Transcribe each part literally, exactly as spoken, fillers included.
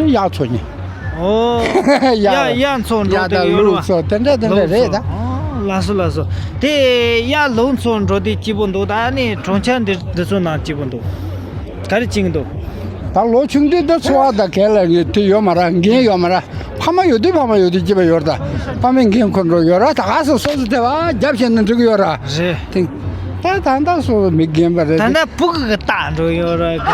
གཡག་འཚོ་ཉེ། ཨོ། གཡག་གཡག་འཚོ་འགྲོ་གཡག་དེ་དང་ཡོད་རེད་ལུག་བ། འཚོ་དེ་འདྲ་དེ་འདྲ་ལུག་རེད་འཚོ། ད། ཨོ། ལགས་སོ་ལགས་སོ། དེ་གཡག་ལུག་འཚོ་འགྲོ་དེ་སྐྱིད་པོ་འདུག་ད་ནི་གྲོང་ཁྱེར་འདི་འདི་ཚོ་ནང་སྐྱིད་པོ་འདུག་ག་རེ་བྱེད་ཀྱི་འདུག་ད་ལོ་ཆུང་དུས་ད་འཚོ་བ་ད་གལ་ལ་ངས་དེ་ཡོད་མ་ར་འགན་ཡོད་མ་ར། ཕ་མ་ཡོད་དུས་ཕ་མ་ཡོད་དུས་སྐྱིད་པ་ཡོད་ར། ད་ཕ་མའི་འགན་ཁུར་འགྲོ་ཡོད་ར། ད་ག་སོ་སོ་སོ་དེ་བ་རྒྱབ་བྱས་ནས་འགྲིག་གི་ཡོད་ར། རེད། དེ། ད་ད་ད་སོ་སོ་མི་རྒན་པ་རེད། ད་ད་སྤུ་གུ་གི་རྟགས་འགྲོ་ཡོད་ར། ད་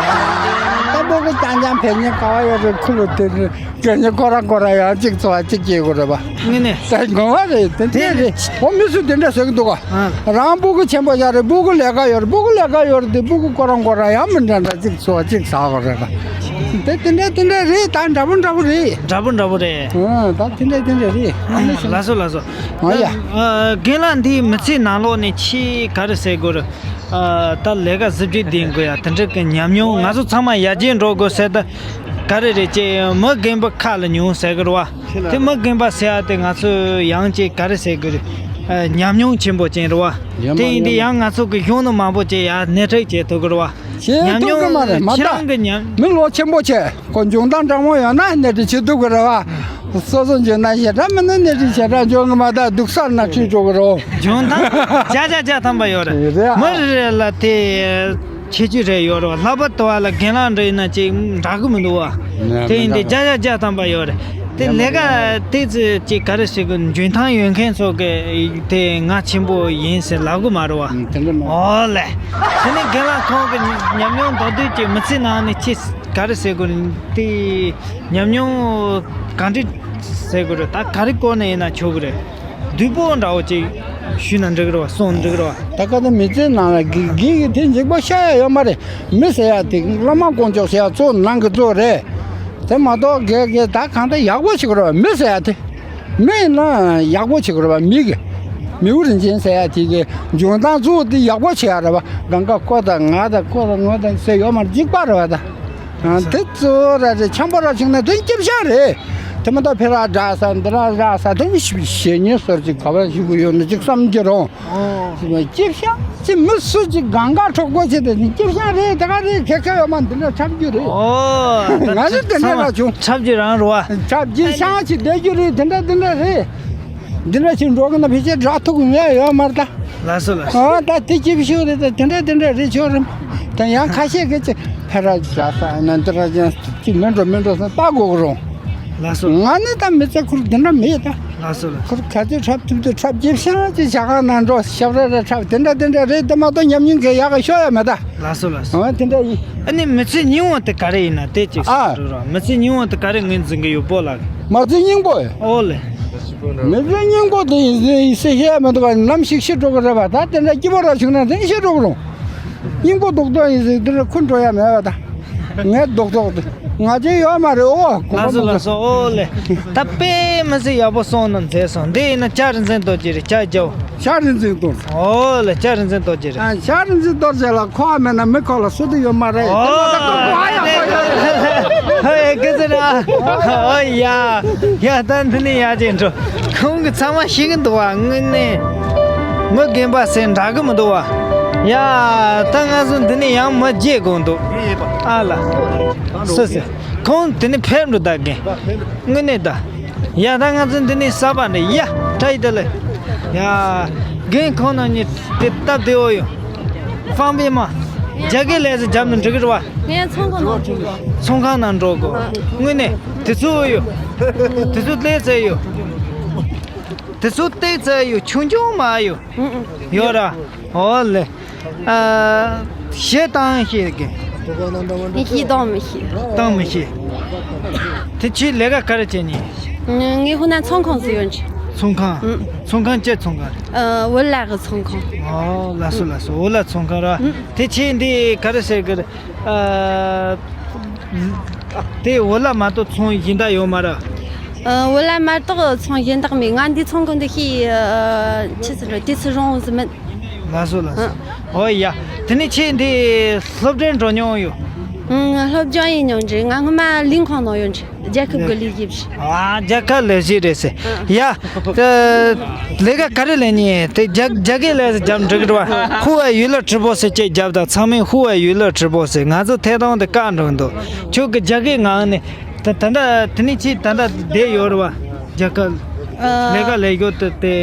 སྤུ་གུ་རྐྱང་རྐྱང་ཕེབས་ཉེན་ག་བ་ཡོད་རེད། ཁུ་ལོ་དེ་རེད། རྒན་ཉེ་ཁོ་རང་ཁོ་རང་ཡང་གཅིག་འཚོ་བ་གཅིག་སྐྱེལ་དགོས་རེད་པ། ངས་ནས། ད་དགོངས་པ་རེད། དེ་འདྲས་རེད། འོ་མི་སུ་དེ་འདྲ་ཟེར་གི་འདུག་ག་ཨ། རང་སྤུ་གུ་ཆེན་པོ་ཡག་རེད། སྤུ་གུ་ལས་ཀ་ཡོད་རེད། སྤུ་གུ་ལས་ཀ་ཡོད་རེད་དེ་སྤུ་གུ་ཁོ་རང་ཁོ་རང་ཡང་མི་འདྲ་འདྲ་གཅིག་འཚོ་བ་གཅིག་ཟ་དགོས་རེད་པ། དེ་དེ་འདྲས་དེ་འདྲས་རེད། ད་འདྲ་པོ་འདྲ་པོ་རེད། འདྲ་པོ་འདྲ་པོ་རེད། ཨ། ད་དེ་འདྲས་དེ་འདྲས་རེད། ཨ་ནི་ལགས་སོ་ལགས་སོ། ཨ་ཡ། ཨ། རྒན་ལགས་འདིའི་མི་ཚེའི་ནང་ལོགས་ནས་ཆེས་ག་རེ་ཟེར་དགོས་རེད། ཨ། ད་ལས་ཀ་གཟི་བརྗིད་ལྡན་དགོས་ཡ་དེ་འདྲ་གི་ཉམས་མྱོང་ང་ཚོ་ཚང་མ་ཡར་རྒྱས་འགྲོ་དགོས་ཟེར་ད་ག་རེ་རེད་ཅེས་མི་རྒན་པ་ཁ་ལ་ཉོན་ཟེར་གི་རེད་པ། དེ་མི་རྒན་པ་ཟེར་ཡ་དེ་ང་ཚོ་ཡང་ཅིག་ག་རེ་ཟེར་དགོས་རེད། ཨ། ཉམས་མྱོང་ཆེན་པོ་ཅན་རེད་པ། ཡོད་མ་དེ་ཡིན་དུས་ཡོད་མ། ཡང་ང་ཚོ་གི་གཞོན་ནུ་མང་པོ་ཅིག་ཡར་སྣེ་ཁྲིད་བྱེད་ཐུབ་གི་རེད་པ། བྱེད་ཐུབ་གི་མ་རེད། མ་ཁྱེད་རང་གི་ཉམས། མི་ལོ་ཆེན་པོ་བྱས། ཁོ་འཇོན་ཐང་དྲང་མོ་ཡོད་ན་སྣེ་ཁྲིད་བྱེད་ཐུབ་ཀྱི་རེད་པ། སོ་སོ་འཇོན་ན་ཞེ་དྲག་མིན་ན་སྣེ་ཁྲིད་ཞེ་དྲག་འཇོན་གྱི་མ་གཏོགས་སྡུག་སར་ན་ཁྲིད་འགྲོ་གི་རེད། འཇོན་ཐང་བརྒྱ་ཆ་བརྒྱ་ཐམ་པ་ཡོད་རེད། རེད་ཨ། མི་རེ་རེ་ལ་དེ་ཁྱད་ཆོས་རེ་ཡོད་རེད་པ། ལྷག་པར་དུ་བ་ལ་རྒན་ལགས་འདྲ་ཡིན་ན་ཅིག་འདྲ་གི་མི་འདུག་པ། ནས་དེ་ཡིན་དེ་བརྒྱ་ཆ་བརྒྱ་ཐམ་པ་ཡོད་རེད། དེ་ལས་ཀ་དེ་ཚོ་ཅིག་ག་རེ་ཟེར་དགོས། འཇོན་ཐང་ཡོད་མཁན་ཚོ་གི་དེ་ང་ཆེན་པོ་ཡིན་ཟེར་ལབ་གི་མ་རེད་པ། དེ་འདྲ་མ་རེད། ཨོ་ལེ། དེ་ནས་རྒན་ལགས་ཁོང་གི་ཉམས་མྱོང་མདོར་བསྡུས་ཀྱི་མི་ཚེ་ནང་ནས་ཅི་ག་རེ་ཟེར་དགོས་རེད། དེ་ཉམས་མྱོང་ག་འདྲ་ཟེར་དགོས་རེད། ད་ག་རེ་སྐོར་ནས་ཡིན་ན་ཆོག་གི་རེད། བསྡུས་པོ་འདྲ་བོ་ཅིག་ཞུས་ན་འགྲིག་གི་རེད་པ། གསུངས་འགྲིག་གི་རེད་པ། ད་ག་ད་མི་ཚེ་ནང་ལ་དགེ་དགེ་གི་དེ་འཇིགས་པ་ཤ་ཡ་ཡོད་མ་རེད། མི་ཟེར་ཡ་དེ་བླ་མ་དཀོན་མཆོག་ཟེར་ཡ་གཙོ་ནང་གི་གཙོ་རེད། དེ་མ་གཏོགས་དགེ་དགེ་ད་གང་ལྟར་ཡག་པོ་བྱེད་དགོས་རེད་པ། མི་ཟེར་ཡ་དེ། མི་ཡིན་ན་ཡག་པོ་བྱེད་དགོས་རེད་པ། མི་གི། མིའུ་རིན་ཆེན་ཟེར་ཡ་དེ་གི་འཇོན་ཐང་གཙོ་བོ་དེ་ཡག་པོ་བྱེད་ཡ་རེད་པ། གང་ག་ཁོ་དང་ང་དང་ཁོ་དང་ངོ་དང་ཟེར་ཡོད་མ་རེད། འཇིགས་པ་རེད་པ་ད། ཨ། དེ་གཙོ་བོ་ར་རེད། འཆམ་པོ་ར་བྱུང་ན་དེ་སྐྱིད་ཤག་རེད། དེ་མ་གཏོགས་ཕེ་ར་འདྲ་ས་འདི་ར་ར་ས་དེ་མི་ཞིག་བཤད་ཉན་སོར་ཅིག་ག་བ་ཞུ་གི་ཡོད་ན་ཅིག་བསམ་གྱི་རུང་། ཨོ། སྐྱིད་ཤག་ཅི་མི་སུ་ཅིག་གང་ག་གྲོགས་པོ་བྱེད་དེ་སྐྱིད་ཤག་རེད། དེ་ག་རེད། ཁེ་ཁེ་ཡོད་མ་འདི་འདྲ་འཁྲབ་རྒྱུ་རེད། ཨོ། ང་ཚོ་དེ་འདྲ་ལ་བྱུང་། འཁྲབ་རྒྱུ་རང་རེད་པ། འཁྲབ་རྒྱུ་ཤག་ཅིག་བསྡད་རྒྱུ་རེད། དེ་འདྲ་དེ་འདྲ་རེད། འདི་འདྲ་ཞིག་འགྲོ་གི་ན་ཕལ་ཆེར་འདྲ་ཐུག་ངེས་ཡོད་མ་རེད་ད། ལགས་སོ་ལགས་སོ། ཨོ་ད་དེ་སྐྱིད་ཤོས་རེད། ད་དེ་འདྲ་དེ་འདྲ་རེད་ཆོག་རེད། ད་ཡང་ཁ་ཤས་ཀྱིས་ཅི་ཕེ་ར་རྒྱག་ས་ན་འདི་ར་ཅན་ཅི་མི་འགྲོ་མི་འགྲོ་ས་ལྟ་དགོས་ཀྱི་རུང་། ལགས་སོ། ང་ནི་ད་མི་ཚེ་ཁུར་འདི་འདྲ་མེད་ད། ལགས་སོ་ལགས། ཁུར་ག་ཚོད་འཁྲབ་ཐུབ་ཐུབ་འཁྲབ། སྐྱིད་ཤང་ཅི་ཞག་གང་ན་འགྲོ་ཞབས་ར་ར་འཁྲབ། དེ་འདྲ་དེ་འདྲ་རེད། དེ་མ་གཏོགས་ཉམས་མྱོང་གི་ཡག་གི་ཤོ་ཡ་མེད་ད། ལགས་སོ་ལགས་སོ། ཨ་དེ་འདྲ་ཡིན། ཨ་ནི་མི་ཚེ་སྙིང་པོ་དེ་ག་རེ་ཡིན་ན་དེ་ཅིག་ཨ། ཟེར་རོགས། མི་ཚེ་སྙིང་པོ་དེ་ག་རེ་ངོས་འཛིན་གི་ཡོད་པོ་ལགས། མི་ཚེ་སྙིང་པོ། ཨོ་ལེ། མི་ཚེ་སྙིང་པོ་དེ་ཡིན་ཟེར་ཡིན་ཟེར་བཤད་མི་འདུག་ག་ནམ་ཞིག་ཤི་འགྲོ་གི་རེད་པ། ད་དེ་འདྲ་སྐྱིད་པོ་ར་བྱུང་ན་དེ་ཤི་འགྲོ་གི་རུང་། སྙིང་པོ་རྡོག་རྡོག་ཡིན་ཟེར་དེ་འདྲ་ཁུར་འགྲོ་ཡ་མེད་པ་ད། ངའི་རྡོག་རྡོག་དེ་ང་ཚོའི་ཡོད་མ་རེད། ཨོ་ལགས་སོ་ལགས་སོ། ཨོ་ལེ། ད་དཔེ་མི་ཚེ་ཡག་པོ་སོང་ན་མཛེས་སོང་། འདི་ཡིན་ན་སྐྱ་རིག་འཛིན་རྡོ་རྗེ་རེད། སྐྱ་རྒྱལ་པོ། སྐྱ་རིག་འཛིན་རྡོ་རྗེ། ཨོ་ལེ། སྐྱ་རིག་འཛིན་རྡོ་རྗེ་རེད། ཨ། སྐྱ་རིག་འཛིན་རྡོ་རྗེ་ལ་ཁོ་བ་མེད་ན་མི་ཁོ་ལ་སུ་དུ་ཡོད་མ་རེད། ཨོ་དེ་ལ་ད་ཁོ་ཁོ་ཨ་ཡ་ཁོ་ཡ། ཧེ་ཧེ་སྐུ་ཚེ་ན། ཨོ་ཡ། ཡ་ད་འདི་ནས་ཡར་ཅིག་འགྲོ། ཁོང་གི་ཚང་མ་ཤེས་གི་འདུག་པ། དངོས་གནས་མི་རྒན་པ་ཟེར་འདྲ་གི་མི་འདུག་པ། ཡ་ད་ང་ཚོ་འདི་ནས་ཡང་མི་བརྗེད་དགོས་འདུག་ཨ་ལ། སུ་ཟེར། ཁོང་འདི་ནས་ཕེབས་འགྲོ་ད་རྒན། དངོས་གནས་ད། ཡ་ད་ང་ཚོ་འདི་ནས་གསར་པ་འདྲ། ཡ་བཀྲ་ཤིས་བདེ་ལེགས། ཡ་རྒན་ཁོང་རྣམ་གཉིས་དེ་སྟབས་བདེ་བོ་ཡོད། ཧྥང་པེ་མ། རྒྱ་སྐད་ལས་ཟེར་རྒྱབ་ན་འགྲིག་གི་རེད་པ། ངས་ཚོང་ཁང་ནང་འགྲོ་དགོས། ཚོང་ཁང་ནང་འགྲོ་དགོས། དངོས་གནས་དེ་ཚོ་ཡོད། དེ་ཚོ་ལས་ཚད་ཡོད། དེ་ཚོ་ལྟས་ཚད་ཡོད། ཆུང་ཆུང་མ་ཡོད། ཡོད་ར། ཨོ་ལེ། ཨ། གཞས་བཏང་ཤེས་གི། ངས་གཞས་བཏང་མི་ཤེས། བཏང་མི་ཤེས། དེ་ཁྱེད་ལས་ཀ་ག་རེ་བྱེད་ནི། ངས་ཧུ་ནན་ཚོང་ཁང་ཟེར་ཡོད་ཅིག་ཚོང་ཁང་། ཚོང་ཁང་ཅི་ཚོང་ཁང་རེད། ཨ། འོ་ལག་གི་ཚོང་ཁང་། ཨོ་ལགས་སོ་ལགས་སོ། འོ་ལག་ཚོང་ཁང་ར། དེ་ཁྱེད་འདི་ག་རེ་ཟེར་གི། ཨ། དེ་འོ་ལག་མ་གཏོགས་ཚོང་གཞན་དག་ཡོད་མ་རེད། ཨ། འོ་ལག་མ་གཏོགས་ཚོང་གཞན་དག་མེད། ང་འདི་ཚོང་ཁང་འདི་ཤི། ཨ། ཆི་ཟེར་རོ། དུས་ཚོད་རིང་ཟིག་མིན། ལགས་སོ་ལགས་སོ། ཨ། ཨོ་ཡ། དེ་ནས་ཁྱེད་འདི་སློབ་གྲྭར་འགྲོ་མྱོང་ཡོད། ཨང་། སློབ་སྦྱོང་ཡིན་མྱོང་རེད། ང་སྔོན་མ་ལས་ཁུངས་ནང་ཡོད་རེད། རྒྱལ་ཁབ་ཀྱི་ལས་བྱེད་རེད། ཨ། རྒྱལ་ཁབ་ལས་བྱེད་རེད་ཟེར། ཨ། ཡ། ད་ལས་ཀ་ག་རེ་ལས་ནི། དེ་རྒྱ་རྒྱ་སྐད་ལས་ཟེར་རྒྱབ་འགྲིག་རེད་པ། 户外娱乐直播ཟེར་ཅིག་རྒྱབ་དང་། ཚང་མས་户外娱乐直播ཟེར། ང་ཚོ་ཐད་གཏོང་དེ་བཀག་འགྲོ་འདུག་ཁྱོད་ཀྱི་རྒྱ་སྐད་ངག་ནས། ད་ད་ལྟ་དེ་ནས་ཁྱེད་ད་ལྟ་བསྡད་ཡོད་རེད་བ། རྒྱ་གར་ཨ། ལས་ཀ་ལས་ཡོད་དེ་དེ་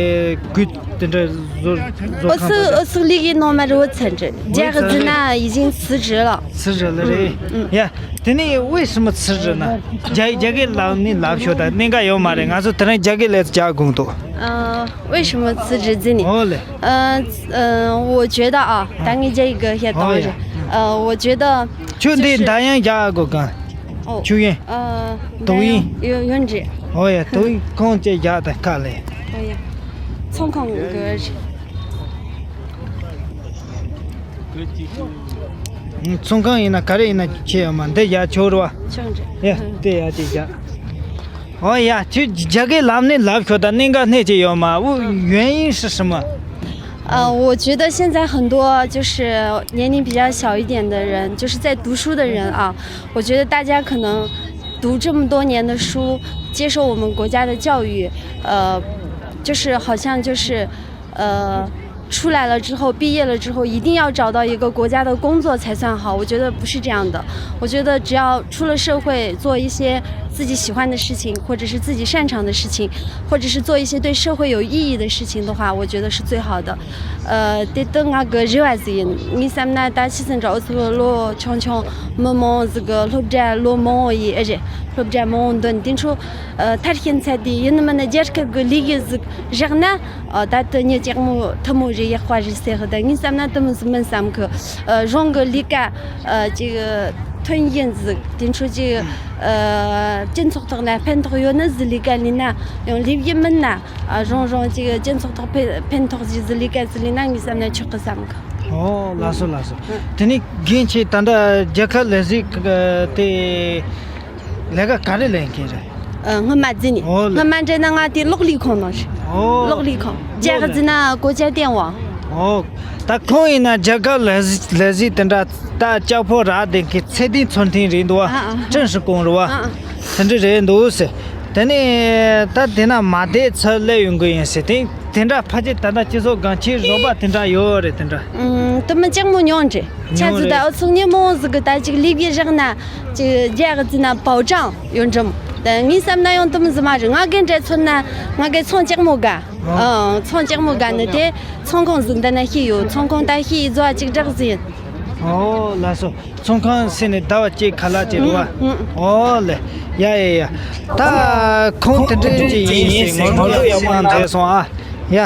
གུས་དེ་འདྲ་བཟོ་བཟོ་ཨོ་ཁང་ཚུགས་པ་ཨོ་ཚུགས་ལས་ཀའི་ནང་མ་རེད། འོ་ཚ་འདྲ་རྒྱ་གི་ཟེར་ན་已经辞职了。辞职了རེད། ཡ། དེ་ནས་为什么辞职呢། རྒྱ་རྒྱ་སྐད་ལབ་ནི་ལབ་ཤོག་ད་གནད་འགག་ཡོད་མ་རེད། ང་ཚོ་དེ་རིང་རྒྱ་སྐད་ལས་རྒྱག་དགོངས་འདུག་ཨ། 为什么辞职ཟེར་ནི། ཨོ་ལེ། 呃，呃，我觉得啊，ད་ངས་རྒྱ་ཡིག་གི་བཤད་སྟངས་རེད། 呃，我觉得 ཁྱོད་འདི་就是 འདར་དབྱངས་རྒྱག་དགོས་གང་། ཨོ། ཆུ་ཡན། 呃， 抖音 འདར་དབྱངས་ཡོད་ཡོད་རེད། ཨོ་ཡ། 抖音 ཁོང་ཅེས་རྒྱག་དང་ཁ་ལས། ཨོ་ཡ། ཚོང་ཁང་གི་རེད། ཚོང་ཁང་ཡིན་ན་ག་རེ་ཡིན་ན་ཆེ་ཡོད་མ། འདི་ཡ་ཆོག་རེད་བ། ཆོག་རེད། ཡ། དེ་ཡ་དེ་ཡ། ཨོ་ཡ། ཁྱོད་རྒྱ་སྐད་ལབ་ནས་ལབ་ཤོག་ད་གནད་འགག་སྣེ་ཅིག་ཡོད་མ། འོ་原因是什么། 呃，我觉得现在很多就是年龄比较小一点的人，就是在读书的人啊，我觉得大家可能读这么多年的书，接受我们国家的教育，呃，就是好像就是，呃，出来了之后，毕业了之后，一定要找到一个国家的工作才算好。我觉得不是这样的，我觉得只要出了社会，做一些自己喜欢的事情，或者是自己擅长的事情，或者是做一些对社会有意义的事情的话，我觉得是最好的。 ཨ། དེ་ལྟར་ང་གི་རེ་བ་ཟིག་ཡིན། ངས་བསམ་ན་ད་ཕྱི་ཚུན་ཚོད་འུ་ཚོ་ལོ་ཆུང་ཆུང་མི་མང་ཟིག་གི་སློབ་གྲྭ་ལོ་མང་བོ་ཡི་ཨེ་རེད། སློབ་གྲྭ་མང་བོ་འདོན། དེ་འཕྲོ་ཨ་མཐར་ཕྱིན་ཚད་དེ་ཡིན་ནི་མིན་ནི་རྒྱལ་ཁབ་གི་ལས་ཀ་ཟིག་རག་ན། ཨ། ད་དེ་ཉིད་ལྕགས་མོ་མཐུ་མོ་རེད། ཡག་པ་རེད་ཟེར་གི། ད་ངས་བསམ་ན་དེ་མོ་ཟིག་མིན་བསམ་གི། ཨ། རང་གི་ལས་ཀ་ཨ་ཅིག་ཐོན་ཡིན་ཟིག་དེ་འཕྲོ་ཅིག་ཨ་སྤྱི་ཚོགས་ཐོག་ན་ཕན་ཐོགས་ཡོད་ནི་ཟིག་ལས་ཀ་ལས་ན་ཡང་ལས་ཀ་མིན་ན། ཨ། རང་རང་གཅིག་སྤྱི་ཚོགས་ཐོག་ཕན་ཕན་ཐོགས་ཀྱི་ཟི་ལི་ཀ་ཟི་ལི་ན་ངས་བསམ་ན་ཆོག་གི་བསམ་གི། ཨོ། ལགས་སོ་ལགས་སོ། ཨ། དེ་ནས་རྒན་ཁྱེད་ད་ལྟ་རྒྱལ་ཁབ་ལས་གཟིགས་དེ་ལས་ཀ་ག་རེ་ལས་མཁན་རེད། ཨ། སྔོན་མ་ཟི་ནི། ཨོ་ལེ། སྔོན་མ་འདྲ་ན་ང་དེ་གློག་ལས་ཁང་ནང་རེད། ཨོ། གློག་ལས་ཁང་། རྒྱ་གི་ཟི་ན་国家电网། ཨོ། ད་ཁོང་ཡིན་ན་རྒྱལ་ཁབ་ལས་ལས་གཟིགས་དེ་འདྲ་ད་ལྕགས་ཕོ་ར་དེ་གི་ཚད་ལྡན་ཚོང་མཁན་རེད་འདུག་བ། ཨ་ཨ། ཀྲིན་ཧྲི་ཀོང་རེད་བ། ཨ་ཨ། དེ་འདྲ་རེད་འདུག་ཟེར། དེ་ནས་ད་དེ་ན་མ་བསྡད་ཚར་སླེབས་ཡོང་གི་ཡིན་ཟེར། དེ་དེ་འདྲ་ཕལ་ཆེར་ད་ལྟ་སྤྱི་ཚོགས་སྒང་ཁྱེད་རོགས་པ་དེ་འདྲ་ཡོད་རེད་དེ་འདྲ། ཨུམ། དེ་མི་ལྕགས་མོ་ཉུང་རེད། ཆ་ཉུང་ཚུལ་ད་རེད། ཨུ་ཚུགས་ཉིན་མོ་ཟིག་གི་ད་ཅིག་ལས་ཀའི་རག་ན་ཅིག་རྒྱ་གི་ཟི་ན་保障ཡོད་འགྲམ། ད་ངས་བསམ་ན་ཡང་དེ་མི་ཟི་མ་རེད། ང་གི་འདྲ་མཚོན་ན་ང་གི་ཚོང་ལྕགས་མོ་དགའ། ཨང་། ཚོང་ལྕགས་མོ་དགའ་ནི་དེ་ཚོང་ཁང་ཟིག་འདི་ན་ཤི་ཡོད། ཚོང་ཁང་ད་ཤི་ཡི་རྫོགས་ཅིག་བསྒྲགས་ཟིན། ཨོ་ལགས་སོ། ཚོང་ཁང་ཟེར་ནས་ཟླ་བ་གཅིག་ཁ་ལག་བྱེད་རོགས་ཨ། ཨོ་ལེ། ཡ་ཡ་ཡ། ད་ཁོང་དེ་འདྲ་ཅིག་ཡིན་ཟེར་ངོ་སྤྲོད་ཡག་པོ་མཛད་སོང་ཨ། ཡ།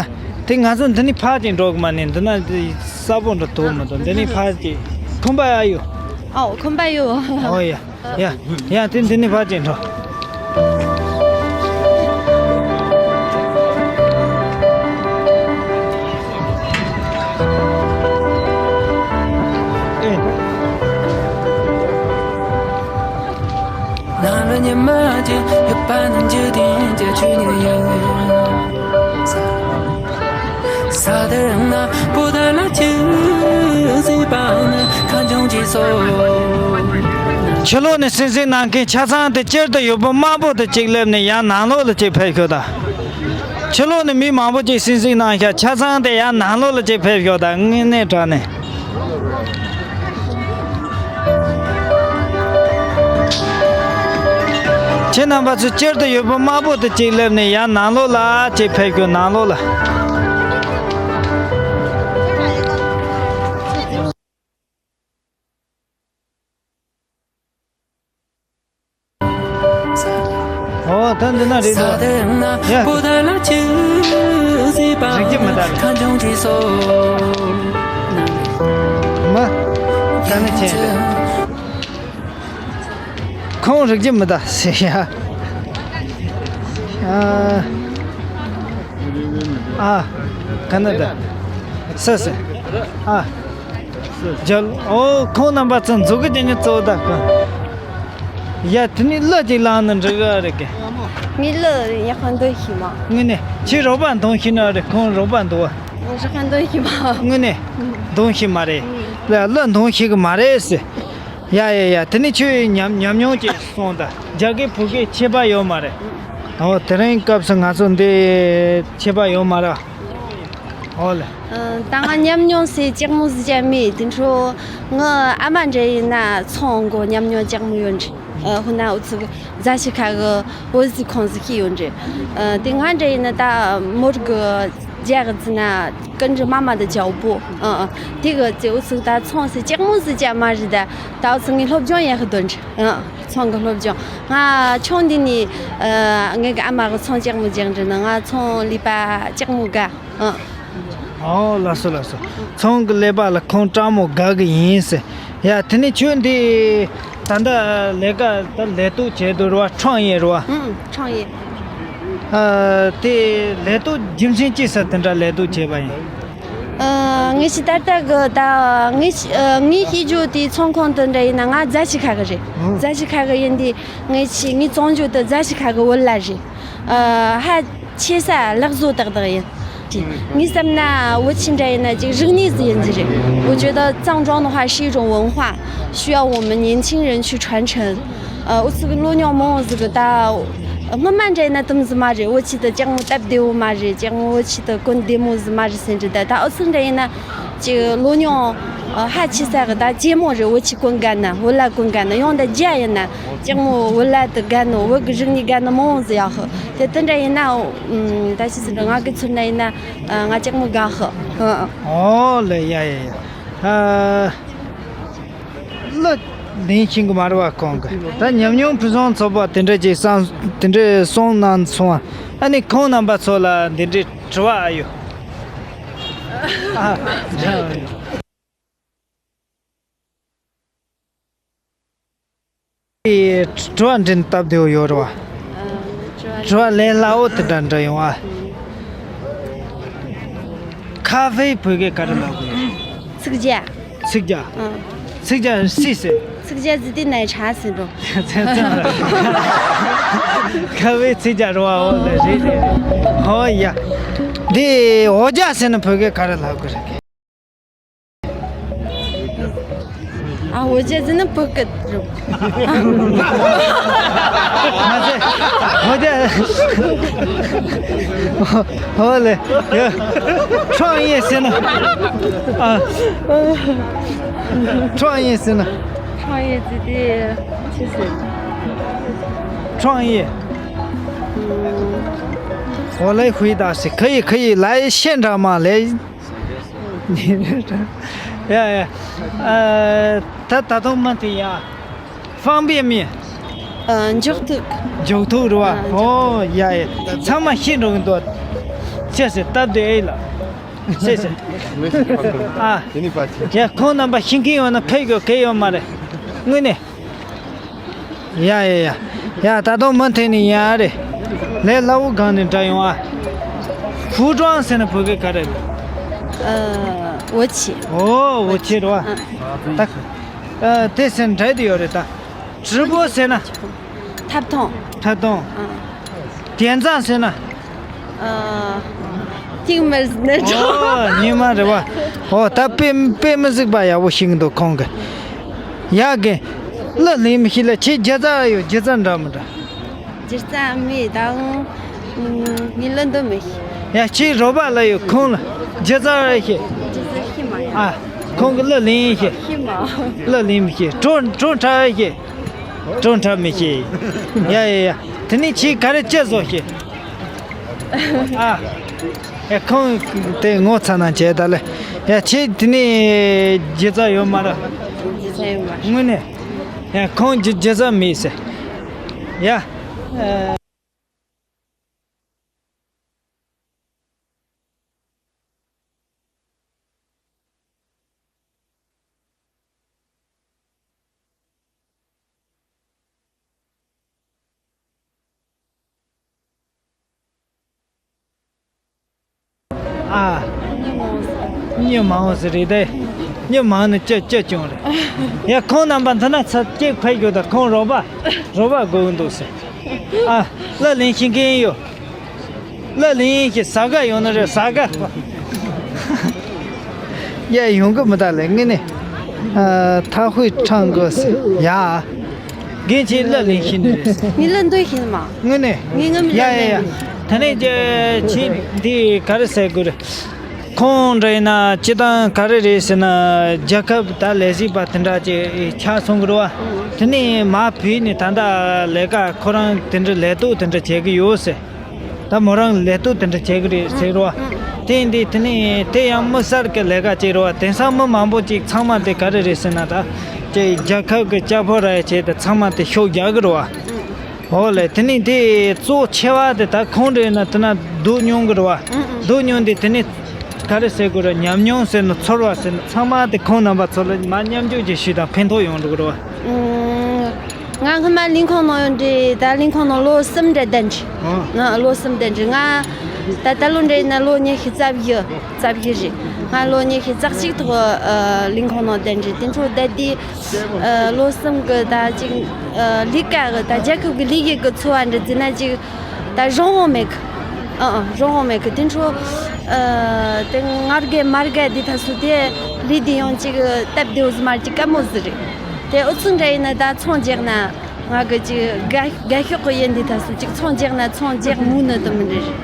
དེ་ང་ཚོ་འདི་ནས་ཕར་ཅིག་འགྲོ་གི་མ་ནི་འདི་ན་འདི་ས་པོ་འདྲ་དོ་མི་འདུག་འདི་ནས་ཕར་ཅིག་ཁོམ་པ་ཡ་ཡོད། ཨོ་ཁོམ་པ་ཡོད། ཨོ་ཡ། ཡ། ཡ་དེ་འདི་ནས་ཕར་ཅིག་འགྲོ། ཕྱི་ལོགས་ནས་གསན་གཟིགས་གནང་མཁན་ཆ་ཚང་དེ་སྤྱིར་དུ་ཡོད་པོ་དམར་པོ་དེ་གཅིག་སླེབས་ནས་ཡར་ནང་ལོགས་ལ་གཅིག་ཕེབས་ཤོག་དང་། ཕྱི་ལོགས་ནས་མི་མང་པོ་གཅིག་གསན་གཟིགས་གནང་ཤག་ཆ་ཚང་དེ་ཡར་ནང་ལོགས་ལ་གཅིག་ཕེབས་ཤོག་དང་། དངོས་གནས་དྲང་གནས། ཁྱེད་རྣམ་པ་ཚོ་སྤྱིར་དུ་ཡོད་པོ་དམར་པོ་དེ་གཅིག་སླེབས་ནས་ཡར་ནང་ལོགས་ལ་གཅིག་ཕེབས་ཤོག་ནང་ལོགས་ལ། ཨོ། ད་འདི་ན་རེད་འདུག་ཡ། རིག་གི་མི་འདུག་མ། ད་ནི་ཁྱེད་རེད། ཁོང་རིག་གི་མི་འདུག་ཟེར་ཡ། ཨ། ཨ། ཁ་ན་ད། ས་ས། ཨ། རྒྱལ། ཨོ། ཁོང་རྣམ་པ་ཚོ་འཛུགས་ཀྱི་དེ་ནི་གཙོ་བོ་ད་ཁོ། ཡ། དེ་ནི་གླུ་ཅིག་བླངས་ན་འགྲིག་གི་རེད་གི། ངས་གླུ་ཡག་པ་འདོན་ཤེས་མ། དངོས་གནས་ཁྱེད་རོགས་པ་འདོན་ཤེས་ནི་རེད། ཁོང་རོགས་པ་འདུག་བ། རོགས་པ་འདོན་ཤེས་མ། དངོས་གནས་འདོན་ཤེས་མ་རེད། ལ་གླུ་འདོན་ཤེས་གི་མ་རེད་ཟེར། ཡ་ཡ་ཡ། དེ་ནི་ཁྱོད་ཉམས་ཉམས་མྱོང་ཅིག་སོང་ད། རྒྱ་སྐད་བོད་སྐད་ཁྱད་པར་ཡོད་མ་རེད། ཨོ། དེ་རིང་སྐབས་སུ་ང་ཚོ་འདི་ཁྱད་པར་ཡོད་མ་རེད། ཨོ་ལེ། ཨ། ད་ང་ཉམས་མྱོང་ཟེར་ལྕགས་མོ་ཟེར་ཅག་མེད། དེ་འཕྲོ་ངའི་ཨ་མ་འདྲ་ཡིན་ན་ཚོང་གི་ཉམས་མྱོང་ལྕགས་མོ་ཡོད་རེད། ཨ། ཧུ་ན་འུ་ཚོ་གི་རྫ་ཆུ་ཁ་གི་བོད་ཟས་ཁང་ཟིག་ཤེས་ཡོད་རེད། ཨ། དེ་ང་འདྲ་ཡིན་ན་ད་མོར་གི་རྒྱ་གི་ཙི་ན་ཀུན་འདྲི་མ་མ་དུ་ཅའོ་པོ། ཨ། ཨ། དེ་གི་ཙི་འུ་ཚོ་ད་ཚོང་སི་ལྕགས་མོ་ཟི་ཅ་མ་རེད། ད་ད་འུ་ཚོ་ངའི་སློབ་སྦྱོང་ཡག་གི་དོན་རེད། ཨ། ཚོང་གི་སློབ་སྦྱོང་། ང་ཆུང་དུས་ནས། ཨ། ངེད་གི་ཨ་མ་གི་ཚོང་ལྕགས་མོ་རྒྱག་འདྲི་ན་ང་ཚོང་ལས་པ་ལྕགས་མོ་དགའ། ཨ། ཨོ། ལགས་སོ། ལགས་སོ། ཚོང་གི་ལས་པ་ལ་ཁོང་ལྕགས་མོ་དགའ་གི་ཡིན་ཟེར། ཡ། དེ་ནས་ཁྱོད་འདི་ད་ལྟ་ལས་ཀ་ད་ལས་གཏོད་བྱེད་དུ་རུ་བ། ཁྲང་ཡེ་རུ་བ། ཨང་། ཁྲང་ཡེ། ཨ། དེ་ལས་གཏོད་རྒྱུ་མཚན་ཅི་ཟེར་དེ་འདྲ་ལས་གཏོད་བྱས་པ་ཡིན། ཨ། ངེད་ཀྱི་ད་ལྟ་གི་ད་ངེད་ཀྱི་ཨ། ངའི་སྐྱེས་རྒྱུ་དེ་ཚོང་ཁང་དུ་འདྲ་ཡིན་ན་ང་རྫ་ཆུ་ཁ་གི་རེད། ཨང་། རྫ་ཆུ་ཁ་གི་ཡིན་དུས་ངེད་ཀྱི་ངའི་བཙོང་རྒྱུ་དེ་རྫ་ཆུ་ཁ་གི་བོད་ལྭ་རེད། ཨ། ཧ། ཆེ་ས་ལག་བཟོ་ཏག་ཏག་ཡིན། ངས་བསམ་ན་བོད་ཆུ་འདྲ་ཡིན་ན་ཅིག་རིག་གནས་ཟིག་ཡིན་གྱི་རེད། 我觉得藏庄的话是一种文化，需要我们年轻人去传承。 ཨ། འུ་ཚོ་གི་ལོ་ཉོག་མང་བོ་ཟིག་གི་ད་སྔོན་མ་འདྲ་ཡིན་ན་དུམ་ཟིག་མ་རེད། བོད་ཆུ་དེ་ལྕགས་མོ་སྟབས་བདེ་བོ་མ་རེད། ལྕགས་མོ་བོད་ཆུ་དེ་གོན་བདེ་མོ་ཟིག་མ་རེད་ཟེར་གྱི་རེད། ད་འུ་ཚོ་འདྲ་ཡིན་ན། ཅིག་ལོ་ཉོག་ཨ། ཧ་ཆེ་ས་གི་ད་ལྕགས་མོ་རེད། བོད་ཆུ་གོན་དགའ་ན། བོད་ལྭ་གོན་དགའ་ན། ཡང་ད་རྒྱ་ཡིན་ན་ལྕགས་མོ་བོད་ལྭ་དེ་དགའ་ནོ། བོད་གི་རིག་གནས་དགའ་ནོ་མང་བོ་ཟིག་ཡོད་གི། དེ་དེ་འདྲ་ཡིན་ན། ཨུམ། ད་ཅི་ཟེར་འགྲོ། ང་གི་ཚུལ་ན་ཡིན་ན། ཨ། ང་ལྕགས་མོ་དགའ་གི། ཨ། ཨོ་ལེ། ཡ་ཡ་ཡ། ཨ། གླུ་ལེན་ཤེས་གི་མ་རེད་བ་ཁོང་གི། ད་ཉམས་མྱོང་ཕུན་སུམ་ཚོགས་པ་དེ་འདྲ་ཅིག་བསམ། དེ་འདྲ་གསུངས་གནང་སོང་བ། ཨ་ནི་ཁོང་རྣམ་པ་ཚོ་ལ་འདི་འདྲའི་དྲི་བ་ཨ་ཡོད། ཨ། དྲི་བ་འདྲི་ན་སྟབས་བདེ་བོ་ཡོད་རེད་བ། ཨ། དྲི་བ། དྲི་བ་ལས་སླ་བོ་དེ་འདྲ་འདྲི་ཡོང་ཨ། ཨ། ཁ་ཧྥེ་བོད་སྐད་ག་རེ་ལབ་དགོས། 赤脚། 赤脚། ཨ། 赤脚是什么？ 赤脚是的奶茶是不？ ཁ་ཧྥེ་赤脚རེད་བ། འོ་ལེ། རེད་རེད་རེད། ཨོ་ཡ། འདི་འོ་ཇ་ཟེར་ན་བོད་སྐད་ག་རེ་ལབ་དགོས་རེད། ཨ། འོ་ཇ་ཟེར་ན་བོད་སྐད་རེད། མ་ཟད། འོ་ཇ། འོ་ལེ། ཡ། ཁྲང་ཡེ་ཟེར་ན། ཨ། ཁྲང་ཡེ་ཟེར་ན། 创业基地，谢谢。 创业。 我来回答是可以，可以，来，现场嘛，来。 ཡ་ཡ། ཨ། ད་ད་དུང་མ་དེ་ཡ། 方便面། ཨ། འཇོག་ཐུབ། འཇོག་ཐུབ་རེད་བ། ཨ། འཇོག་ཐུབ། ཨོ་ཡ་ཡ། ཚང་མ་ཤེས་འགྲོ་གི་འདུག་ཅེས་སི་སྟབས་བདེ་ཨེ་ལ། ཅེས་སི། ཨ། ཡ། ཁོང་རྣམ་པ་ཤེས་མཁན་ཡོད་ན་ཕེབས་དགོས་གལ་ཡོད་མ་རེད། དངོས་གནས། ཡ་ཡ་ཡ། ཡ། ད་དུང་མུ་མཐུད་ནས་ཡ་རེད། ལས་སླ་བོ་སྒང་ནས་འདྲ་ཡོང་ཨ། 服装ཟེར་ན་བོད་སྐད་ག་རེ་རེད། ཨ། 武器། ཨོ། 武器རེད་བ། ཨ། ད། ཨ། དེ་ཟེར་ན་འདྲ་དེ་ཡོད་རེད་ད། 直播ཟེར་ན། ཐབ་ཐང་། ཐབ་ཐང་། ཨ། 典藏ཟེར་ན། ཨ། ཐིག་མེར་ནེ་ཅོ། ཨོ། ཉི་མ་རེད་བ། ཨོ། ད་དཔེ་དཔེ་མི་སྲིད་པ་ཡག་པོ་ཤེས་ཀྱི་འདུག་ཁོང་གིས། ཡ་གི། གླུ་ལེན་མི་ཤེས་ལ། ཁྱེད་སྒྱུ་རྩལ་ཡོད། སྒྱུ་རྩལ་འདྲ་མི་འདྲ། སྒྱུ་རྩལ་མེད་དང་། ངས་གླུ་འདོན་མི་ཤེས། ཡ། ཁྱེད་རོགས་པ་ལ་ཡོད། ཁོང་ལ་སྒྱུ་རྩལ་ཤེས། སྒྱུ་རྩལ་ཤེས་མ་ཡོང་། ཨ། ཁོང་གིས་གླུ་ལེན་ཤེས། ཤེས་མ་ཡོང་། གླུ་ལེན་མི་ཤེས། བྲོ་བྲོ་འཁྲབ་ཤེས། བྲོ་འཁྲབ་མི་ཤེས། ཡ་ཡ་ཡ། དེ་ནས་ཁྱེད་ག་རེ་སྤྱི་བཟོ་ཤེས། ཨ། ཡ། ཁོང་དེ་ངོ་ཚ་ན་བྱས་ད་ལེ། ཡ། ཁྱེད་དེ་ནས་སྒྱུ་རྩལ་ཡོད་མ་རེད། སྒྱུ་རྩལ་ཡོད་མ་རེད། དངོས་གནས། ཡ། ཁོང་སྒྱུ་སྒྱུ་རྩལ་མེད་ཟེར། ཡ། ཨ། ཨ། མྱི་མང་ཟེར་རེད་དེ། མྱི་མང་ནི་ཅི་ཅི་ཅུང་རེད། ཡ། ཁོང་རྣམ་པ་འདི་ན་ཚ་སྐྱེས་ཕེབས་རྒྱུ་དང་། ཁོང་རོགས་པ་རོགས་པ་དགོས་འདུག་ཟེར། ཨ། གླུ་ལེན་ཤེས་མཁན་ཡོད། གླུ་ལེན་ཤེས། ཟ་ག་ཡོང་ནི་རེད། ཟ་ག། ཡ། ཡོང་གི་མི་ད་ལེ། ངས་ནི། ཨ། ཐ་ཧུའི་ཁྲང་གོ་ཟེར་ཡ། རྒན་ཁྱེད་གླུ་ལེན་ཤེས་ནི་རེད། ངས་གླུ་འདོན་ཤེས་ནི་མ། དངོས་གནས། ངས་ངའི་མི་ཡ་ཡ་ཡ། ད་ནས་ཁྱེད་འདི་ག་རེ་ཟེར་དགོས་རེད། ཁོང་འདྲ་ཡིན་ན་སྤྱི་བཏང་ག་རེ་རེད་ཟེར་ན། རྒྱལ་ཁབ་ད་ལས་བྱེད་པ་དེ་འདྲ་ཅིག་ཆགས་སོང་གི་རེད་བ། དེ་ནས་མར་བུད་ནས་ད་ལྟ་ལས་ཀ་ཁོ་རང་དེ་འདྲ་ལས་གཏོད་དེ་འདྲ་བྱེད་ཀྱི་ཡོད་ཟེར། ད་མོ་རང་ལས་གཏོད་དེ་འདྲ་བྱེད་ཀྱི་རེད་ཟེར་རོ། དེ་ཡིན་དུས་དེ་ནས་དེ་ཡང་མི་གསར་གྱི་ལས་ཀ་བྱེད་རོ། དེང་སང་མི་མང་པོ་ཅིག་ཚང་མ་དེ་ག་རེ་རེད་ཟེར་ན། ད་ཅིག་རྒྱལ་ཁབ་ཀྱི་ལྕགས་ཕོར་ར་ཡ་བྱས་ཏེ་ཚང་མ་དེ་ཤོག་རྒྱག་གི་རེད་བ། འོ་ལེ། དེ་ནས་དེ་གཙོ་ཆེ་བ་དེ་ད་ཁོང་འདྲ་ཡིན་ན་དེ་ན་སྡུག་མྱོང་གི་རེད་བ། སྡུག་མྱོང་དེ་དེ་ནས་ག་རེ་ཟེར་དགོས་རེད། ཉམས་མྱོང་ཟེར་ན་ཚོར་བ་ཟེར་ན་ཚང་མ་དེ་ཁོང་རྣམ་པ་ཚོ་ལ་མར་མཉམ་སྤྱོད་ཅིག་ཞུས་དང་ཕན་ཐོགས་ཡོང་འགྲོ་གི་རེད་བ། ང་སྔོན་མ་ལས་ཁུངས་ནང་ཡོད་འདྲི། ད་ལས་ཁུངས་ནང་ལོ་གསུམ་འདྲ་བསྡད་འདྲི། ང་ལོ་གསུམ་བསྡད་འདྲི། ང་ད་ད་ལོ་འདྲ་ཡིན་ན་ལོ་ཉི་ཤུ་རྩ་བཞི། རྩ་བཞི་རེད། ང་ལོ་ཉི་ཤུ་རྩ་གཅིག་ཐོག་ལས་ཁུངས་ནང་བསྡད་འདྲི། དེ་འཕྲོ་བསྡད་དུས་ལོ་གསུམ་གི་ད་ཅིག་ལས་ཀ་གི་ད་རྒྱལ་ཁབ་ཀྱི་ལས་ཀའི་གི་འཚོ་བ་འདྲ་བརྩིས་ན་ཅིག་ད་རང་དབང་མེད་གི། ཨ་ཨ་རང་དབང་མེད་གི། དེ་འཕྲོ་དེ་ངར་གེ་མར་གེ་དེ་ད་སུ་དེ་ལས་དེ་ཡང་ཅིག་སྟབས་བདེ་བོ་ཟིག་མ་རེད། ཅིག་དཀའ་མོ་ཟིག་རེད། དེ་ཨུ་ཚུགས་འདྲ་ཡིན་ན་ད་ཚོང་རྒྱག་ན་ང་གི་ཅིག་དགའ་དགའ་ཤོག་གི་ཡིན། དེ་ད་སུ་ཅིག་ཚོང་རྒྱག་ན་ཚོང་རྒྱག་མུ་ནི་དུ་མི་འདྲ་རེད།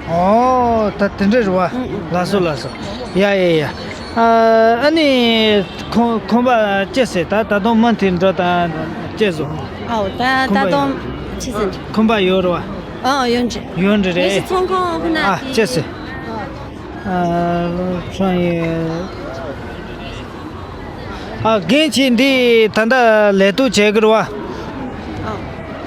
ཨོ། ད་དེ་འདྲ་རེད་བ། ལགས་སོ་ལགས་སོ། ཡ་ཡ་ཡ། ཨ་ཨ་ནི་ཁོང་ཁོང་པ་ཅི་ཟེར། ད་ད་དུང་མ་མཐུན་འགྲོ་དང་ཅི་བཟོ། ཨོ། ད་ད་དུང་ཅི་ཟེར། ཁོང་པ་ཡོད་རེད་བ། ཨོ། ཡོད་འདྲ། ཡོད་འདྲ་རེད། ཚོང་ཁང་ཧུ་ན། ཨ་ཅི་ཟེར། ཨ་ཧྲང་ཡེ། ཨ་རྒན་ཁྱེད་འདི་ད་ལྟ་ལས་གཏོད་བྱེད་ཀྱི་རེད་བ།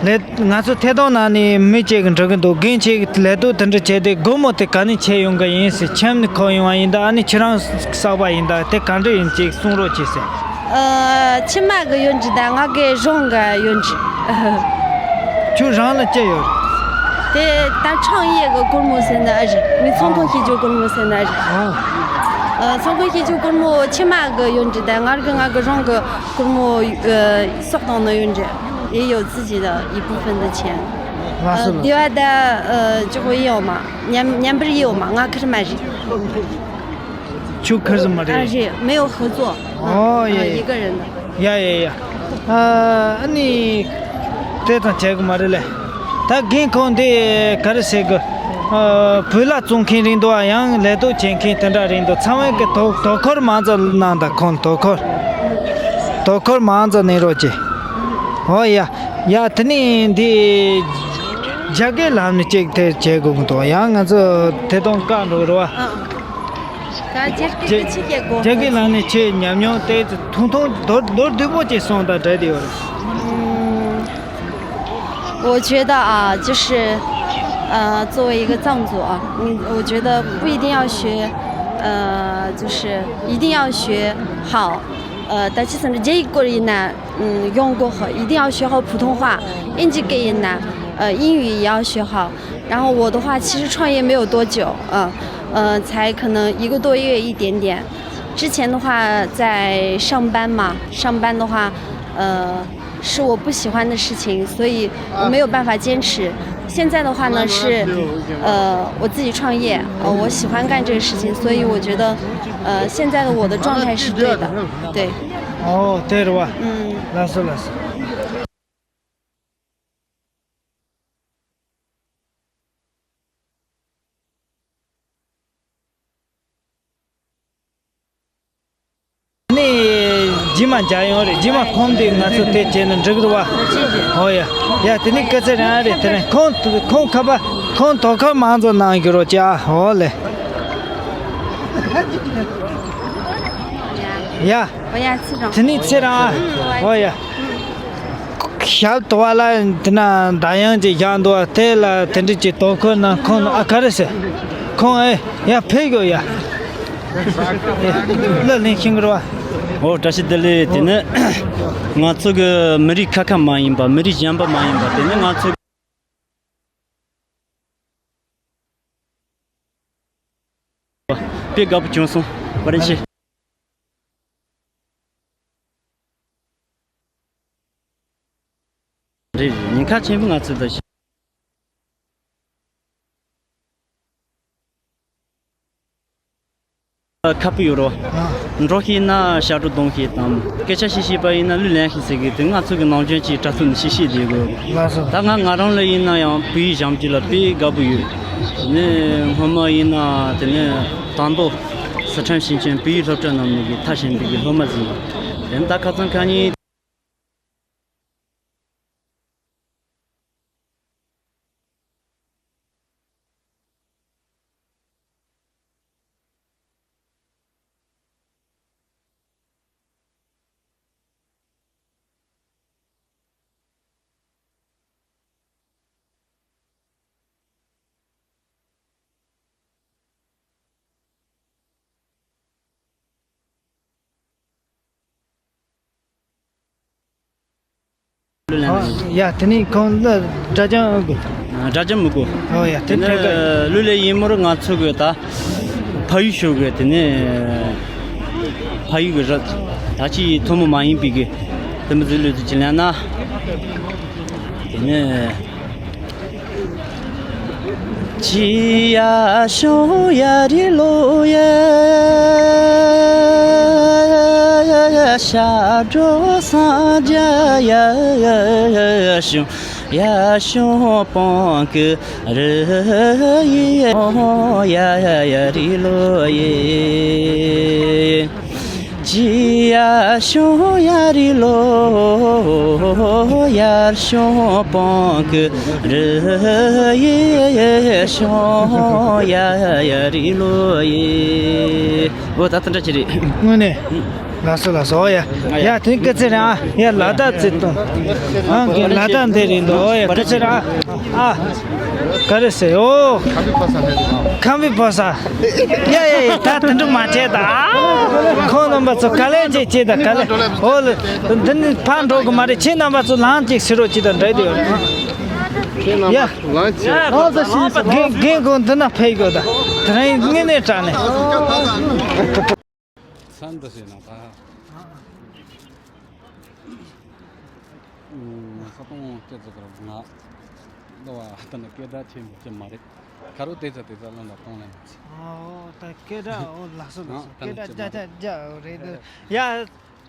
ལས་ང་ཚོ་ཐད་གཏོང་ནང་ནས་མི་གཅིག་གིས་འདྲི་གི་འདུག་རྒན་ཁྱེད་ལས་གཏོད་དེ་འདྲ་བྱས་ཏེ་སྒོར་མོ་དེ་ག་ནས་ཁྱེར་ཡོང་གི་ཡིན་ཟེར། ཁྱིམ་ནས་ཁུར་ཡོང་བ་ཡིན་ད། ཨ་ནི་ཁྱེད་རང་བསགས་པ་ཡིན་ད། དེ་ག་འདྲ་ཡིན་ཅིག་གསུང་རོགས་གྱིས་ཟེར། ཨ་ཁྱིམ་མ་གི་ཡོད་འདྲི་ད། ང་གི་རང་གི་ཡོད་འདྲི། ཁྱོད་རང་ལ་ཅི་ཡོད། དེ་ད་创业གི་སྒོར་མོ་ཟེར་ན་ཨེ་རེད། ངའི་ཚོང་ཁང་ཕྱེ་རྒྱུ་སྒོར་མོ་ཟེར་ན་ཨེ་རེད། ཨ་ཚོང་ཁང་ཕྱེ་རྒྱུ་སྒོར་མོ་ཁྱིམ་མ་གི་ཡོད་འདྲི་ད། ང་གི་ང་གི་རང་གི་སྒོར་མོ་ཨ་སོག་དང་ནི་ཡོད་འདྲི། 也有自己的一部分的钱。 ལགས་སོ་ལགས་སོ། དེ་བ་ད་ཨ་ཅོག་ཡོད་མ། མཉམ་མཉམ་པར་ཡོད་མ། ང་ཁེར་མ་རེད། ཁྱོད་ཁེར་ཟིག་མ་རེད། 啊，是，没有合作。 ཨོ་ཡེ། 啊，一个人的。 ཡ་ཡ་ཡ། ཨ་ཨ་ནི་དེ་ཙམ་བྱེད་གི་མ་རེད་ལེ། ད་རྒན་ཁོང་འདི་ག་རེ་ཟེར་གི། ཨ་བོད་ལྭ་བཙོང་མཁན་རེད་འདུག་ཨ། ཡང་ལས་གཏོད་བྱེད་མཁན་དེ་འདྲ་རེད་འདུག་ཚང་མས་གི་དོ་དོ་ཁུར་མང་ཙམ་གནང་དང་། ཁོང་དོ་ཁུར་དོ་ཁུར་མང་ཙམ་གནང་རོགས་གྱིས། ཨོ་ཡ་ཡ། དེ་ནས་འདི་རྒྱ་སྐད་ལམ་ནས་ཅིག་དེ་བྱེད་དགོས་གི་འདུག་ཡང་ང་ཚོ་དེ་དང་བཀག་འགྲོ་གི་རེད་བ། ད་རྒྱ་སྐད་ཀྱི་ཕྱི་རྒྱལ་གོ། རྒྱ་སྐད་ལམ་ནས་ཁྱེད་ཉམས་མྱོང་དེ་ཐུང་ཐུང་མདོར་མདོར་བསྡུས་པོ་ཅིག་གསུངས་དང་འདྲ་དེ་ཡོད་རེད། 嗯，我觉得啊，就是，呃，作为一个藏族啊，嗯，我觉得不一定要学，呃，就是一定要学好，呃，但是什么这一个人呢，嗯，用过后一定要学好普通话，英语给人呢，呃，英语也要学好。然后我的话，其实创业没有多久，嗯，呃，才可能一个多月一点点。之前的话在上班嘛，上班的话，呃，是我不喜欢的事情，所以我没有办法坚持。现在的话呢，是，呃，我自己创业，呃，我喜欢干这个事情，所以我觉得，呃，现在的我的状态是对的，对。 ཨོ་དེ་རེད་བ། 嗯。 ལགས་སོ་ལགས་སོ། ནི་རྗེས་མ་མཇལ་ཡོང་རེད། རྗེས་མ་ཁོང་དེ་ང་ཚོ་དེ་བྱས་ན་འགྲིག་རེད་བ། ཨོ་ཡ་ཡ། དེ་ནི་སྐད་ཆ་རང་རེད། དེ་རིང་ཁོང་ཁོང་ཁ་པ་ཁོང་དོ་ཁུར་མང་ཙམ་གནང་གི་རོགས་བྱ། ཨོ་ལེ། ཡ། དེ་ནི་ཚེ་རང་། ཨོ་ཡ། ཞབས་དོ་བ་ལ་དེ་ན་ད་ཡང་ཅིག་བཞག་འདུག་བ། དེ་ལ་དེ་འདྲ་ཅིག་དོ་ཁུར་གནང་ཁོང་ཨ་ག་རེ་ཟེར། ཁོང་ཨེ་ཡ་ཕེབས་དགོས་ཡ། ལ་ལེན་ཤིང་རོ། ཨོ་བཀྲ་ཤིས་བདེ་ལེགས། དེ་ནི་ང་ཚོ་གི་མི་རིགས་ཁ་ཁ་མ་ཡིན་པ། མི་རིགས་གཞན་པ་མ་ཡིན་པ། དེ་ནི་ང་ཚོ་དཔེ་དགའ་པོ་བྱུང་སོང་། བཀའ་དྲིན་ཆེ། རེད་རེད། ཉེན་ཁ་ཆེན་པོ་ང་ཚོ་ད་ཁ་པོ་ཡོད་རོ། འགྲོ་ཤེས་ན་ཞབས་བྲོ་གཏོང་ཤེས་དང་། སྐད་ཆ་བཤད་ཤེས་པ་ཡིན་ན་གླུ་ལེན་ཤེས་ཟེར་གི། དེ་ང་ཚོ་གི་ནང་ཆོས་ཀྱི་དྲ་ཐོག་ནས་བཤད་བཤད་བསྡད་དགོས། ལགས་སོ། ད་ང་ང་རང་ལ་ཡིན་ན་ཡང་བོད་ཡིག་སྦྱང་རྒྱུ་ལ་དཔེ་དགའ་པོ་ཡོད། དེ་ནས་སྔོན་མ་ཡིན་ན་དེ་ནས་ ལང་ཏོ། སི་ཁྲོན་ཞིང་ཆེན་བོད་ཡིག་སློབ་གྲྭ་ནང་ནས་ཀྱི་མཐར་ཕྱིན་པའི་གི་སློབ་མ་ཟིག་ཡིན། དེ་ནི་ད་ཁ་སང་ཁ་ཉིན། ཡ། དེ་ནས་ཁོང་ལ་སྒྲ་སྦྱང་དགོས། སྒྲ་སྦྱང་མི་དགོས། ཨོ་ཡ། དེ་དེ་ནས་འཕྲོད་དཀའ། ལུས་ལས་ཡིན་མོར་ང་ཚོ་གི་ད་ཕ་ཡུལ་ཤོད་གི། དེ་ནས་ཕ་ཡུལ་གི་རི་ད་ཅི་ཐུན་མོང་མ་ཡིན་པའི་གི་དེ་མི་ཚོའི་ལུས་དུ་ཅི་ལེན་ན། དེ་ནས། ཅི་ཡ་ཤོ་ཡ་རི་ལོ་ཡ། ཤ་འགྲོ་སང་ཇ་ཡ་ཤོ་ཡ་ཤོ་པོང་ཀི་རི་ཡི་ཡ་ཡ་རི་ལོ་ཡེ། ཅི་ཡ་ཤོ་ཡ་རི་ལོ་ཡར་ཤོ་པོང་ཀི་རི་ཡེ་ཤོ་ཡ་ཡ་རི་ལོ་ཡེ། འོ་ད་ལྟ་འདྲ་ཅི་རེད། དངོས་གནས། ལགས་སོ་ལགས་སོ། ཡ་ཡ། དེ་སྐད་ཆ་རེད་ཨ། ཡ་ལ་དྭགས་རྩེ་གདོང་། ཨང་གི་ལ་དྭགས་འདི་རེད་འདུག་ཡ་སྐད་ཆ་རེད་ཨ། ཨ། ག་རེ་ཟེར། ཨོ། ཁམ་བུའི་ཕོ་གསར། ཡ་ཡ་ཡ། ད་དེ་འདྲ་མ་བྱེད་ད། ཨ། ཁོང་རྣམ་པ་ཚོ་ག་ལེ་ཅིག་བྱེད་ད་ག་ལེ། ཨོ་ལེ། འདི་ནི་ཕར་འགྲོ་གི་མ་རེད། ཁྱེད་རྣམ་པ་ཚོ་ལངས་ཅིག་ཟེར་རོགས་ཅིག་དང་འདྲ་དེ་ཡོད་རེད། ཡ། རྒན་རྒན་ཁོང་འདི་ན་ཕེབས་དགོས་ད། དེ་རིང་དངོས་གནས་དྲག་ནས། ས་འདི་ཟེར་ན་ད། ས་སྟོང་སྐད་ཚོ་གར་ང་ལོ་བ་ད་ནི་སྐད་གྲགས་ཆེན་པོ་ཅི་མ་རེད། ཁ་རོ་དེ་ཚ་དེ་ཚ་ལོན་ལ་གཏོང་ལེན་ཟེར། ཨོ་ད་སྐད་གྲགས། ཨོ་ལགས་སོ་ལགས་སོ། ཨ་ད་སྐད་ནི་གྲགས་ཅི་མ་རྒྱ་རེད། ཆ་རྒྱ་རེད་འདུག་ཡ།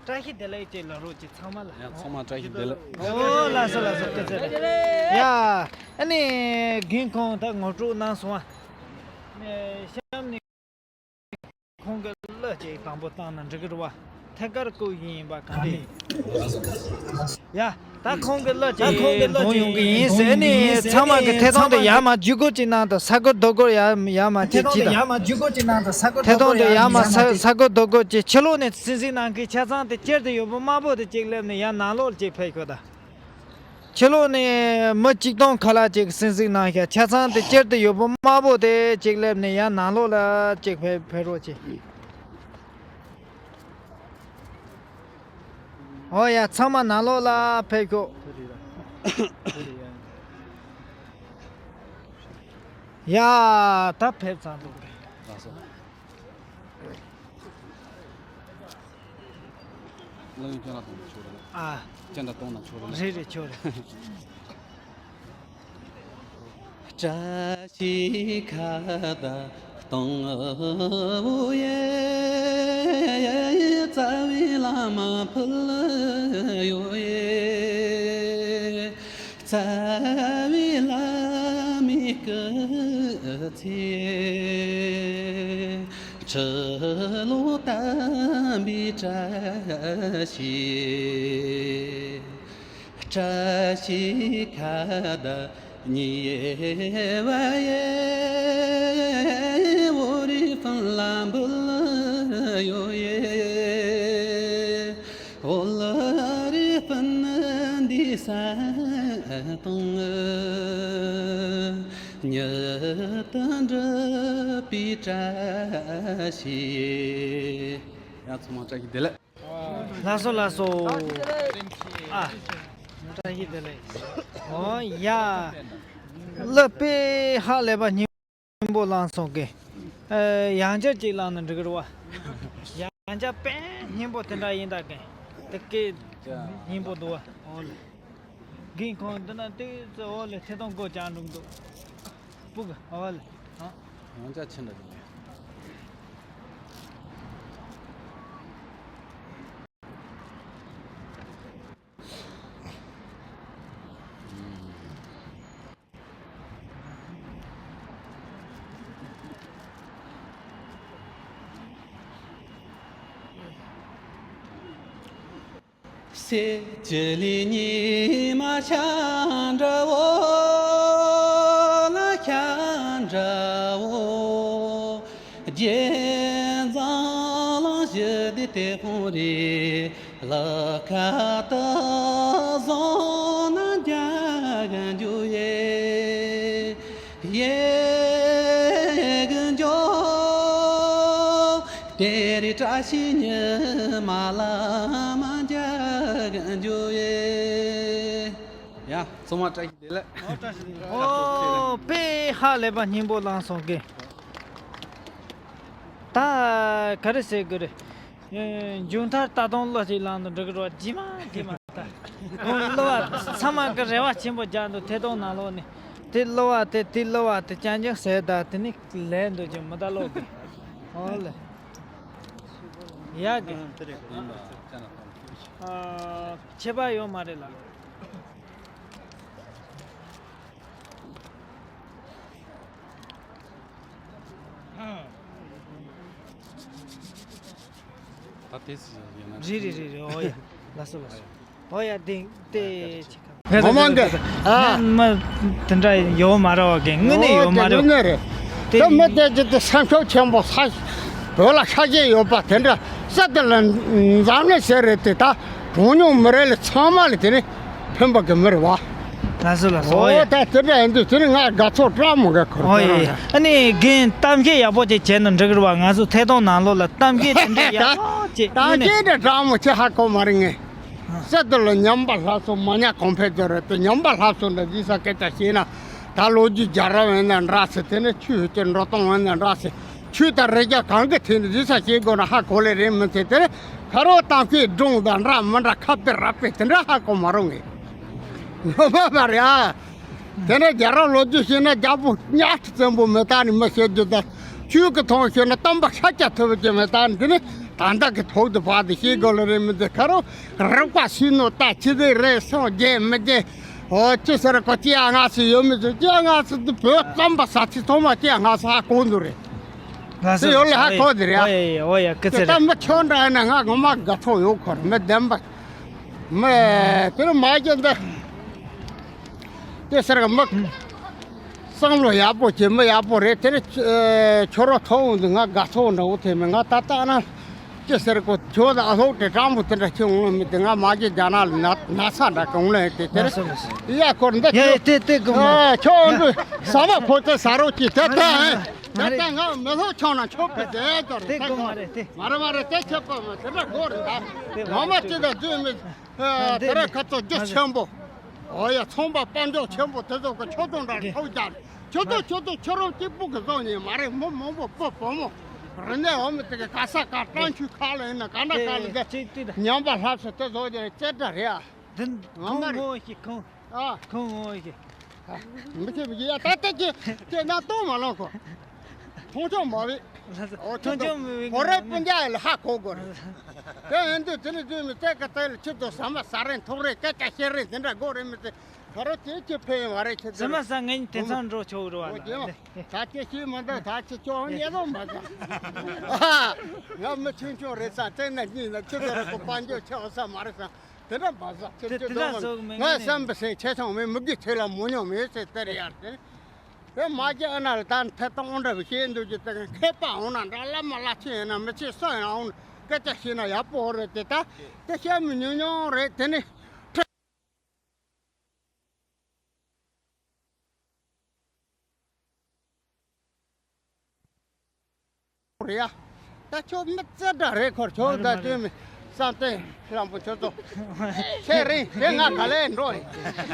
བཀྲ་ཤིས་བདེ་ལེགས་ཅེས་ལ་རོགས་ཀྱི་ཚང་མ་ལ། ཡ་ཚང་མ་བཀྲ་ཤིས་བདེ་ལེགས། ཨོ་ལགས་སོ་ལགས་སོ། སྐད་ཆ་རེད། ཡ། ཨ་ནི་རྒན་ཁོང་ད་ངོ་སྤྲོད་གནང་སོང་ཨ། གཤམ་ནས། ཁོང་གི་གླུ་ཅིག་དང་པོ་བཏང་ན་འགྲིག་གི་རེད་བ། ཐད་ཀར་བསྐུར་གྱི་ཡིན་པ་གང་ལྟར། ཡ། ད་ཁོང་གི་གླུ་ཅིག་གཏོང་ཡོང་གི་ཡིན་ཟེར་ནས་ཚང་མ་གི་ཐད་གཏོང་དེ་ཡར་མར་བརྒྱུད་སྐུར་ཅིག་གནང་དང་། ས་སྐོར་རྡོ་སྐོར་ཡར་ཡར་མར་ཅིག་ཅིག་དང་། ཐད་གཏོང་དེ་ཡར་མར་ས་ས་སྐོར་རྡོ་སྐོར་ཅིག་ཕྱི་ལོགས་ནས་གསན་གཟིགས་གནང་མཁན་ཆ་ཚང་དེ་སྤྱིར་དུ་ཡོད་པོ་དམར་པོ་དེ་གཅིག་སླེབས་ནས་ཡར་ནང་ལོགས་ལ་ཅིག་ཕེབས་ཤོག་ད། ཕྱི་ལོགས་ནས་མི་གཅིག་སྟོང་ཁ་ལག་ཅིག་གསན་གཟིགས་གནང་ཤག་ཆ་ཚང་དེ་སྤྱིར་དུ་ཡོད་པོ་དམར་པོ་དེ་གཅིག་སླེབས་ནས་ཡར་ནང་ལོགས་ལ་ཅིག་ཕེབས་ཕེབས་རོགས་གྱིས། ཨོ་ཡ། ཚང་མ་ནང་ལོགས་ལ་ཕེབས་ཤོག་ཡ། ད་ཕེབས་ཚར་འདུག་ལགས་སོ། གླུ་ཡང་སྤྱན་ལ་གཏོང་ན་ཆོག་རེད། ཨ། སྤྱན་ལ་གཏོང་ན་ཆོག་རེད། རེད་རེད། ཆོག་རེད། བཀྲ་ཤིས་ཁ་བརྡ་གཏོང་བོ་ཡེ། རྩ་བའི་བླ་མ་ཕུལ་ཡོད་ཡེ། རྩ་བའི་བླ་མའི་སྐུ་ཚེ། ཁྲི་ལོ་དམ་པའི་བཀྲ་ཤིས། བཀྲ་ཤིས་ཁ་བརྡ་ཉེ་བ་ཡེ། འོ་རི་ཕུན་ལ་འབུལ་ཡོད་ཡེ། འོ་ལ་རི་ཕུན་འདི་ས་དང་ཉི་ལྟར་འགྲུབ་པའི་བཀྲ་ཤིས། ཡ་ཚང་མ་བཀྲ་ཤིས་བདེ་ལེགས། ལགས་སོ་ལགས་སོ། ཨ། བཀྲ་ཤིས་བདེ་ལེགས། ཨོ་ཡ། གླུ་དཔེ་ཧ་ལས་པ་སྙན་པོ་བླངས་སོང་གི། ཨ། ཡང་བསྐྱར་ཅིག་བླངས་ན་འགྲིག་གི་རེད་བ། ཡང་བསྐྱར་དཔེ་སྙན་པོ་དེ་འདྲ་ཡིན་ད་གི། དེ་སྐད་སྙན་པོ་འདུག་བ། ཨོ་ལེ། རྒན་ཁོང་འདི་ན་ཏོག་ཙམ་ཨོ་ལེ་ཐད་གཏོང་སྒོ་བརྒྱབ་འགྲོ་གི་འདུག་སྤུ་གུ་ཨོ་ལེ། ཨ། ཡང་བསྐྱར་ཕྱིན་འདྲ་འདུག་ཚེ་སྐྱིད་ལི་ཉི་མ་ཤར་འདྲ་བོ། ལ་ཤར་འདྲ་བོ། རྒྱན་ཛམ་གླིང་ཞི་བདེ་དེ་ཕུང་རེ། ལ་ཁ་ཏུ་བཟུང་ན་རྒྱག་རྒྱུ་ཡེ། ཡེ་གི་འཇོ། དེ་རི་བཀྲ་ཤིས་ཉི་མ་ལ་མ་འཇག་འཇུ་ཡེ། ཡ། ཚང་མ་བཀྲ་ཤིས་བདེ་ལེགས། ཨོ་བཀྲ་ཤིས་བདེ་ལེགས། ཨོ་དཔེ་ཧ་ལས་པ་སྙན་པོ་བླངས་སོང་གི། ད་ག་རེ་ཟེར་དགོས་རེད། མཇུག་མཐར་ད་དུང་གླུ་ཞིག་བླངས་ན་འགྲིག་གི་རེད་བ། རྗེས་མ་རྗེས་མ་ད། ཁོང་གླུ་བ་ཚང་མ་གི་རེ་བ་ཆེན་པོ་རྒྱག་འདུག་ཐད་གཏོང་ནང་ལོགས་ནས། དེ་གླུ་བ་དེ་དེ་གླུ་བ་དེ་རྐྱང་རྐྱང་ཟེར། ད་དེ་ནི་ལས་འདུག་ཅིང་མི་ད་ལོག་གི། ཨོ་ལེ། ཡག་གི། ཨ། ཁྱད་པར་ཡོད་མ་རེད་ལགས། ད་དེ་ཡིན་ན། རེད་རེད་རེད་རེད། ཨོ་ཡ། ལགས་སོ་ལགས་སོ། ཨོ་ཡ། དེ་དེ་ཆེ་ཁ། མི་མང་གི། ཨ། མི་དེ་འདྲ་ཡོད་མ་རེད་བ། གི་དངོས་གནས་ཡོད་མ་རེད། དངོས་གནས་རེད། དེ་དེ་མི་དེ་ཅི་སྟེ་སེམས་ཤུགས་ཆེན་པོ་ས། བོད་ལ་ཤ་ཞེན་ཡོད་པ་དེ་འདྲ་ས་དེ་ལ་འཛམ་གླིང་ཟེར་རེད་དེ། ད་གྲངས་ཉུང་མི་རེ་ལ་ཚང་མ་ལ་དེ་ནི་ཕན་པ་གི་མི་རེད་བ། ལགས་སོ་ལགས་སོ། ཨོ་ཡ། ད་དེ་འདྲ་ཡིན་དུས་དེ་ནི་ང་དགའ་ཚོར་སྤྲང་མོ་གི་ཁོར་ཨོ་ཡ་ཡ། ཨ་ནི་རྒན་གཏམ་བཤད་ཡག་པོ་ཅིག་བྱས་ན་འགྲིག་གི་རེད་བ། ང་ཚོ་ཐད་གཏོང་ནང་ལོགས་ལ་གཏམ་བཤད་དེ་འདྲ་ཡག་པོ་ཅིག་གཏམ་བཤད་འདྲ་སྤྲང་མོ་ཅིག་ཧ་གོ་མ་རེད་ངས། སེ་དུ་ལ་ཉམས་པ་སླར་གསོ་མ་ཉམས་གོང་འཕེལ་དུ་རེད་དེ། ཉམས་པ་སླར་གསོ་འདྲ་ཡིན་ས་སྐད་ཆ་བཤད་ན། ད་ལོ་རྒྱུས་རྒྱལ་རབས་ཡིན་ན་འདྲ་ཟེར། དེ་ནས་ཆོས་ཀྱི་འགྲོ་སྟངས་ཡིན་ན་འདྲ་ཟེར། ཆོས་དང་རིག་གཞུང་གང་གི་ཐད་ནས་ཡིན་ས་བཤད་དགོས་ན་ཧ་གོ་ལེ་རེད་མི་ཚེ་དེ་རེད། ཁ་རོག་གཏམ་བཤད་སྒྲུང་དང་འདྲ་མི་འདྲ་ཁ་དཔེ་ར་དཔེ་དེ་འདྲ་ཧ་གོ་མ་རུང་ངས། ངོ་མ་མ་རེད་ཨ། དེ་ནས་རྒྱལ་རབས་ལོ་རྒྱུས་བཤད་ན་རྒྱལ་པོ་གཉའ་ཁྲི་བཙན་པོ་མེད་ད་ནི་མི་བཤད་རྒྱུ་དང་། ཆོས་ཀྱི་ཐོག་བཤད་ན་སྟོན་པ་ཤཱཀྱ་ཐུབ་པ་ཅིག་མེད་ད་ནི། དེ་ནི་ད་ལྟ་གི་ཐོག་ཏུ་བར་དུ་བཤད་དགོས་ལ་རེད་མི་འདུག་ཁ་རོག་རིག་པ་སུས་ནོ་ད་ཅི་ཟིག་རེད། སངས་རྒྱས་མི་རྒྱས། ཨོ་ཅི་ཟེར་གོ་ཅི་ཡ་ང་སི་ཡོད་མི་ཟེར། ཅི་ཡ་ང་སི་དུ་བོད་རྩམ་པ་ཟ་ཚི་ཐོག་མ་ཅི་ཡ་ང་སི་ཧ་གོ་འདུག་རེད། ང་སི་ཡོད་ལ་ཧ་གོ་འདི་རེད་ཨ། ཨོ་ཡ་ཨོ་ཡ་ཀི་ཚེ་རེད། ད་མི་ཆོ་འདྲ་ཡིན་ན་ང་ངོ་མ་དགའ་ཚོར་ཡོད་ཁོ་རེད། མི་བདེན་པ་མི་དེར་མ་རྒྱུ་འདི། དེ་ཟེར་གི་མི། བསམ་བློ་ཡག་པོ་བྱེད་མི་ཡག་པོ་རེད། དེ་ནི་ཁྱོད་རང་ཐོག་འོང་དུས་ང་དགའ་ཚོར་འདྲ་བོ་ཐེབས་མེད། ང་ད་ལྟ་ན་ཅི་ཟེར་གོ། ཁྱོད་ད་ཨ་ལྷོ་དེ་སྤྲང་པོ་དེ་འདྲ་ཁྱོད་འོང་ལ་མི་དེ། ང་མ་གི་རྒྱ་ནག་ལ་ན་ན་ཚ་འདྲ་གི་འོང་ལ་དེ་དེར། ཡ་ཁོར་འདི་ཡ་ཁྱོད་དེ་དེ་གོ་མ་རེད། ཁྱོད་འོང་དུས་ཟ་མ་ཕོ་དེ་ཟ་རོགས་ཀྱིས་དེ་ད་ཧེ། དེ་ད་ང་མི་ལྷོ་ཆོག་ན་ཆོག་པའི་དེ་ཅོ་རེད། དེ་གོ་མ་རེད། དེ་མ་རེད་མ་རེད། དེ་ཁྱོད་གོ་མ་དེ་འདྲ་གོ་རེད། ད་ངོ་མ་ཅི་ད་བཟོས་མི། དེ་ར་ཁ་ཚོ་རྒྱུ་ཆེན་པོ། ཨོ་ཡ་ཚོང་པ་དཔལ་འབྱོར་ཆེན་པོ་དེ་ཚོ་གི་ཁྱོད་ཚོ་འདྲ་ཐོག་རྒྱག་ཁྱོད་ཚོ་ཁྱོད་ཚོ་ཁྱོད་རང་གཅིག་པུ་གི་བཟོ་ནི་མ་རེད། མི་མང་པོ་སྤུ་བོ་མོ་རི་ནས་འོ་མི་དེ་གི་ག་ས་ག་གྲང་ཆུ་ཁ་ལ་ཡིན་ན་ག་འདྲ་ག་ལ་དེ་ཉམས་པ་ལྷབ་སོ་དེ་བཟོ་རྒྱུ་རེད། ཅེ་འདྲ་རེད་ཨ། འདི་ངོ་མ་ཁོང་རེད། ངོ་ཤེས་ཁོང་ཨ། ཁོང་ངོ་ཤེས། མི་ཤེས་མི་ཤེས་ཡ། ད་ལྟ་ཀྱི་ཀྱི་ན་གཏོང་མ་ལོང་ཁོ། མཐོང་ཆུང་མ་བས། ཨོ་ཁྱོད་ཚོ་བོད་རབས་སྤུན་ཀྱག་ལ་ཧ་གོ་དགོས་རེད། དེ་ཡིན་དུས་དེ་ནི་དུས་མི་ཚད་ཀ་ཚད་ལ་ཁྱོད་ཚོ་ཟ་མ་ཟ་རན་འཐུང་རན་སྐད་ཆ་བཤད་རན་དེ་འདྲ་དགོས་རེད་མི་ཚེ། ཁ་རོ་དེ་ཁྱོད་ཕན་ཡོན་བ་རེད་ཁྱོད་ཚོ། ཟ་མ་ཟ་ངས་དེང་སང་འགྲོ་ཆོག་རེད་བ་ལ། ད་ཁྱོད་ཤེས་མ་འདུག་ད་ཁྱོད་ཅོག་ཉེ་རོ་མ་ཟ། ཨ་ང་མི་ཆུང་ཆུང་རེད་ས། དེ་ན་གཉིས་ན་ཁྱོད་ཚོ་ར་གོ་དཔལ་འབྱོར་ཆེ་བ་ས་མ་རེད་ས། དེ་འདྲ་མ་ཟ། ཁྱེད་དེ་ཚོ་དེ་འདྲ་ཟོག་མི་ང་ངན་བསམ་པ་སེ་ཆེ་ཆུང་མེད། མི་དགེ་ཚེ་ལ་མོ་ཉོ་མེད་ཟེར་དེ་རེད་ཡར་དེ། དེ་མ་སྐྱེ་ཨ་ན་ལ་ད་ཐད་གཏོང་འདྲ་བ་བཤད་འདུག་ཅི་དེ་མཁས་པ་འོང་ན་འདྲ། བླ་མ་བླ་ཆེན་ཡིན་ན་མི་ཆེ་སུ་ཡིན་འོང་ན་སྐད་ཆ་བཤད་ན་ཡག་པོ་རེད་དེ། ད་དེ་བཤད་མི་ཉུང་ཉུང་རེད་དེ་ནི། རེད་ཡ། ད་ཁྱོད་མི་ཙེ་འདྲ་རེད་ཁོར་ཁྱོད་ད་དུས་མི་བསམ་གཏན་ལམ་པོ་ཁྱོད་ཚོ་ཁྱེད་རིང་དེ་ང་ག་ལས་འགྲོ་ཡིན།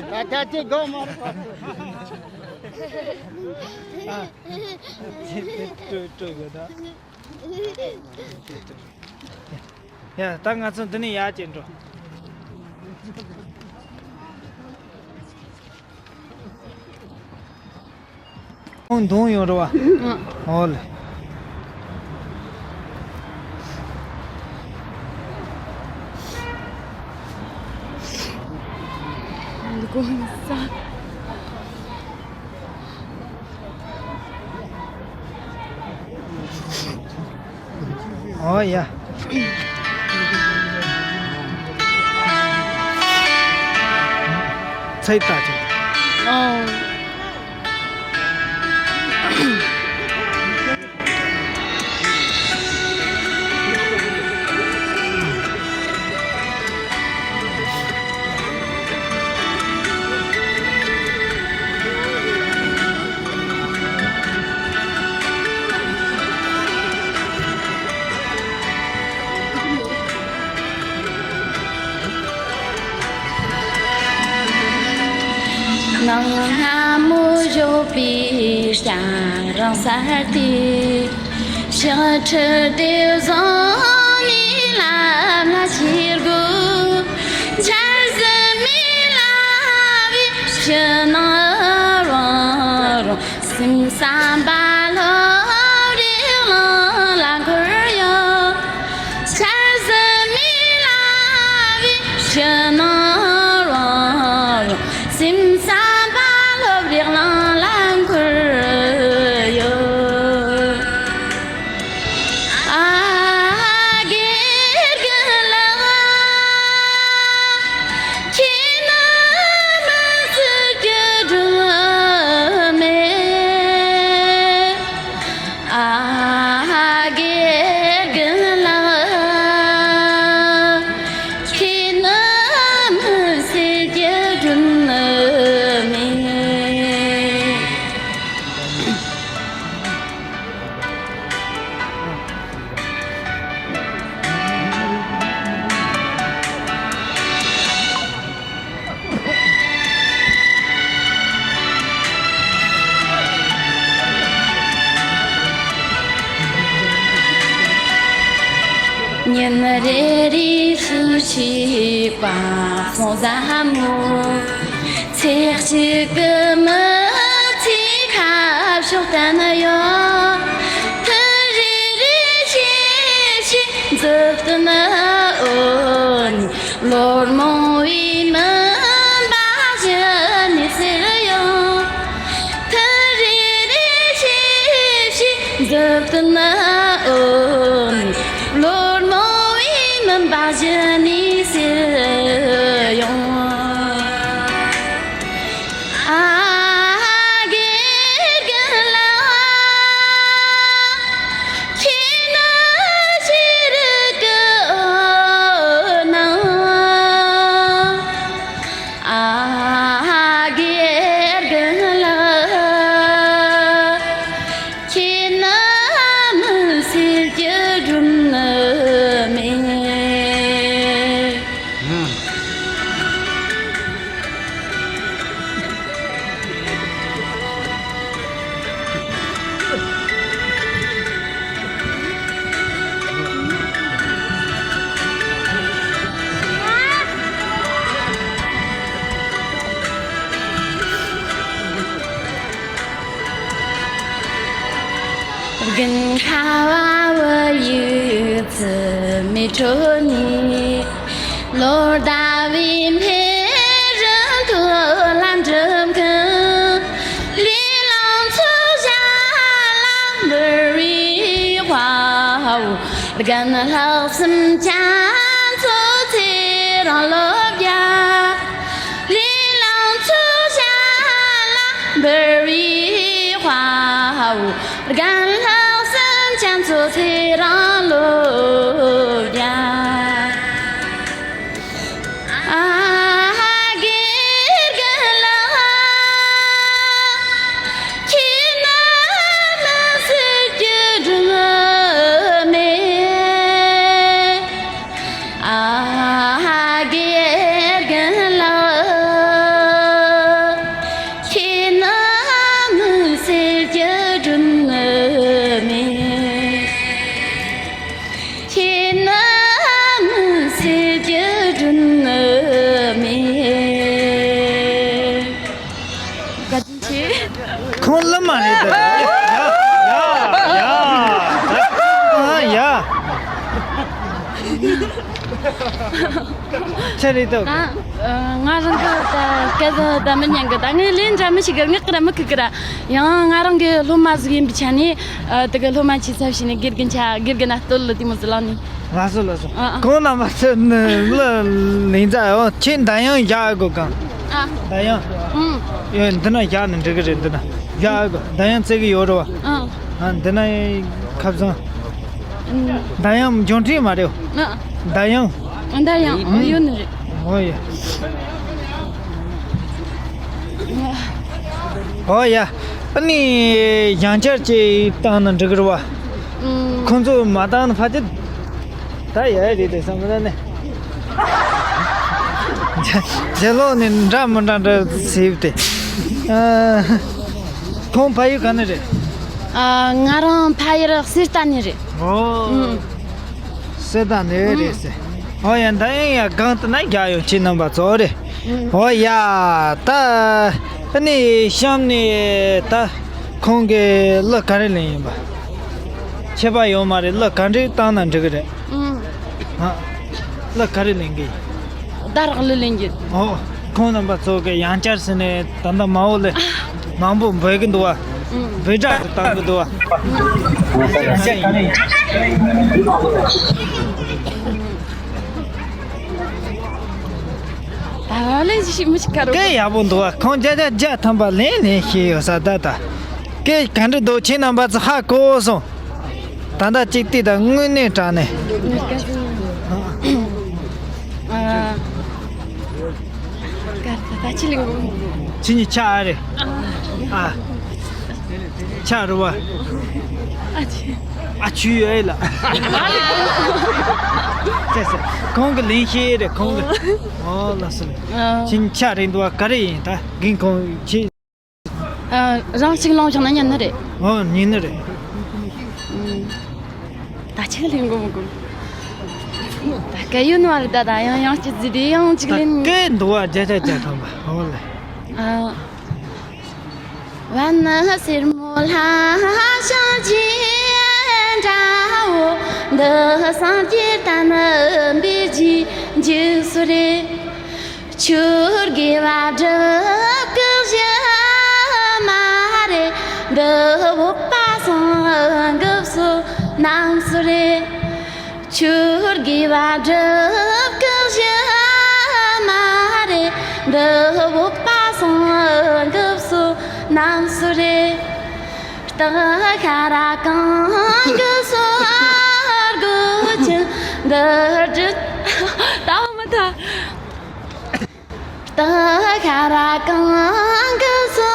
ད་ད་ཅི་དགོས་མ་རེད་ཁོ། ཨ། ཅི་སྤྲོད་སྤྲོད་དགོས་ད། ཡ་ད་ང་ཚོ་འདི་ནས་ཡར་ཅིག་འགྲོ། ཁོང་གདོང་ཡོད་རེད་བ། ཨོ་ལེ། ཨོ་ཡ། ཚད་ད་ཅིག་ཨོ། ནང་སྔ་མོ་ཞོགས་པའི་སྐྱ་རེངས་གསལ་ཏེ། ཕྱག་འཁྲུད་དེ་བཟང་ནི་ལམ་ལ་ཆས་དགོས། འཆར་ཟིན་མེད་ལ་བའི་ཕྱི་ནང་རང་རང་། སེམས་བསམ་པ་སློབ་གྲྭའི་གླིང་ལ་འཁོར་ཡོང་། འཆར་ཟིན་མེད་ལ་བའི་ཕྱི་ནང་རང་རང་། སེམས་བསམ་པ་སློབ་གྲྭའི་གླིང་ལ་འཁོར་ཡོང་། ཨ་དགེ་རྒན་ལགས། ཁྱེད་ནི་མི་སྲིད་ཀྱི་སྒྲོན་མེ། ཨ་དགེ་རྒན་ལགས། ཁྱེད་ནི་མི་སྲིད་ཀྱི་སྒྲོན་མེ། ཉིན་རེ་རེ་བཞིན་ཞིག་པ་སོང་ཟ་མོ། ཚེ་གཅིག་གི་མི་ཚེའི་ཁ་ཕྱོགས་བསྟན་ཡོད། ཐུན་རེ་རེ་ཤེས་ཤེས་མཛུབ་སྟོན་འོ་ནི། ལོ་མང་བའི་མུན་པ་ཞི་ནས་སེལ་ཡོང་། ཐུན་རེ་རེ་ཤེས་ཤེས་མཛུབ་སྟོན་འོ་ནི། ལོ་མང་བའི་མུན་པ་ཞི་ནས་སེལ་ཡོང་། ཨ་དགེ་རྒན་ལགས། ཁྱེད་ནི་ཤེས་རིག་གི་འོད་སྣང་། ཨ་དགེ་རྒན་ལགས། ཁྱེད་ནི་མི་སྲིད་ཀྱི་སྒྲོན་མེ། དགུན་ཁ་བ་བུ་ཡུག་ཚི་མེ་དྲོ་ནས། ལོ་ཟླ་བའི་འཕེལ་རིམ་ཐོག་ལ་འགྲིམ་མཁན། ལས་ལམ་ཚོགས་ཞབས་ལ་འབུལ་བའི་དཔའ་བོ། རྒན་ལྷག་བསམ་རྒྱ་མཚོ་ཚེ་རིང་ལོ་བརྒྱ། ལས་ལམ་ཚོགས་ཞབས་ལ་འབུལ་བའི་དཔའ་བོ། རྒན་ལྷག་བསམ་རྒྱ་མཚོ་ཚེ་རིང་ལོ་བརྒྱ། ཨ་དགེ་རྒན་ལགས། ཁྱེད་ནི་མི་སྲིད་ཀྱི་སྒྲོན་མེ། ཨ་དགེ་རྒན་ལགས། ཁྱེད་ནི་མི་སྲིད་ཀྱི་སྒྲོན་མེ། ཁྱེད་ནི་མི་སྲིད་ཀྱི་སྒྲོན་མེ། བཀའ་དྲིན་ཆེ། ཁོང་ལ་མ་རེད་ད། ཡ་ཡ་ཡ། ཆ་རེད་ད། ད་ང་རང་གི་ད་སྐད་ད་མི་ཉན་གི། ད་ངས་ལན་འདྲ་མི་ཞིག་གི་ངག་གི་ར་མི་ཁུག་གི་ར། ཡང་ང་རང་གི་སློབ་མ་ཟིག་ཡིན་པའི་ཆ་ནས། ཨ། དེ་གི་སློབ་མ་ཆེ་ཚབ་བྱས་ནས་དགེ་རྒན་ཆ་དགེ་རྒན་ན་སྟོད་ལ་དེ་མོ་ཟིག་ལངས་ནས། ལགས་སོ་ལགས་སོ། ཨ་ཨ། གང་ན་མ་ཚད་ནི་ལ་ལིང་ཛ་ཡང་ཁྱེད་འདམ་ཡང་བཞག་དགོས་གང་། ད་ཡང་། ཨང་། ཡོད། འདི་ན་བཞག་ནས་འགྲིག་གི་རེད། འདི་ན་བཞག་ཨ། ད་ཡང་བཙལ་གི་ཡོད་རེད་བ། ཨང་། ཨ། འདི་ན་ཁ་བཟང་། ཨང་། ད་ཡང་འབྱོར་འཕྲིན་མ་རེད། ཨང་། ད་ཡང་། ད་ཡང་། ཨང་། ཡོད་ནི་རེད། ཨོ་ཡ། ཨོ་ཡ། ཨ་ནི་ཡང་བསྐྱར་ཅིག་བཏང་ན་འགྲིག་གི་རེད་བ། ཨང་། ཁོང་ཚོ་མ་བཏང་ན་ཕལ་ཆེར། ད་ཡ་ཡ་རེད་དེ་བསམ་ན་ནི། རྗེས་ལོག་ནས་འདྲ་མི་འདྲ་འདྲ་ཟེར་ཏེ། ཨ། ཁོང་ཕ་ཡུལ་ག་ནས་རེད། ཨ། ང་རང་ཕ་ཡུལ་གསེར་རྟ་ནས་རེད། ཨོ། ཨང་། གསེར་རྟ་ནས་རེད་ཟེར། ཨོ་ཡ། ད་ཡིན་ཡ། གང་དུ་ན་རྒྱ་ཡོང་ཁྱེད་རྣམ་པ་ཚོ་རེད། ཨང་། ཨོ་ཡ། ད་ཨ་ནི་གཤམ་ནས་ད་ཁོང་གིས་གླུ་ག་རེ་ལེན་ཡིན་པ། ཁྱད་པར་ཡོད་མ་རེད། གླུ་ག་འདྲས་བཏང་ན་འགྲིག་གི་རེད། ཨང་། ཨ། གླུ་ག་རེ་ལེན་གི་ཡིན། ད་རག་གླུ་ལེན་གི་ཡིན། ཨོ། ཁོང་རྣམ་པ་ཚོ་གི་ཡང་བསྐྱར་ཟེར་ནས་ད་ལྟ་མ་འོ་ལེ། མང་པོ་འབོད་གི་འདུག་བ། ཨང་། འབོད་སྒྲ་གི་བཏང་གི་འདུག་བ། ད་ལན་ཞིག་མི་ཞིག་ག་རོ། སྐད་ཡག་པོ་འདུག་བ། ཁོང་བརྒྱ་ཆ་བརྒྱ་ཐམ་པ་ལེན་ལེན་ཤེས་ཡོད་ས། ད་ད་སྐད་ག་འདྲ་འདུག་ཁྱེད་རྣམ་པ་ཚོ་ཧ་གོ་སོང་། ད་ལྟ་གཅིག་ལྟོས་དང་། དངོས་གནས་དྲང་གནས། ཨ། ད་ད་ཅི་ལེན་གོ། ཁྱེད་གཉིས་ཆ་ཨ་རེད། ཨ། ཆ་རུ་བ། ཨ་ཆི། ཨ་ཆུ་ཡོད་ལ། ཟེར་ཟེར། ཁོང་གི་ལེན་ཤེས་རེད། ཁོང་གི། ཨོ་ལགས་སོ། ཨ། ཁྱེད་གཉིས་ཆ་རེད་འདུག་བ། ག་རེ་ཡིན་ད་རྒན་ཁོང་ཁྱེད། ཨ། རང་གཅིག་ལོངས་བྱུང་ན་ཉན་ནི་རེད། ཨོ་ཉན་ནི་རེད། ཨུམ། ད་ཆི་ལེན་གོ་མི་གོ། ད་སྐད་ཡོད་ནི་བ་རེད། ད་ད་ཡང་ཡང་སྐྱིད་ཟིག་དེ་ཡང་གཅིག་ད་ལེན། སྐད་འདུག་བ། བརྒྱ་ཆ་བརྒྱ་ཐམ་པ། ཨོ་ལེ། ཨ། བ་ནི་སེར་མོ་ལྷ་ཞིང་ཆེན་འདྲ་བོ། འདི་སངས་རྒྱས་བསྟན་པའི་རྗེས་འཇུག་སུ་རེད། ཆོས་དགེ་བ་སྒྲུབ་ཀྱི་གཞི་མ་རེད། འདི་བོད་པ་སངས་རྒྱས་བསོད་ནམས་སུ་རེད། ཆོས་དགེ་བ་སྒྲུབ་ཀྱི་གཞི་མ་རེད། འདི་བོད་པ་སངས་རྒྱས་བསོད་ནམས་སུ་རེད། སྟག་ཤ་ར་གངས་ཀྱི་སོ་སྒོ་ཆེན་འདི་བྲིས། ད་མི་ཐ། སྟག་ཤ་ར་གངས་ཀྱི་སོ་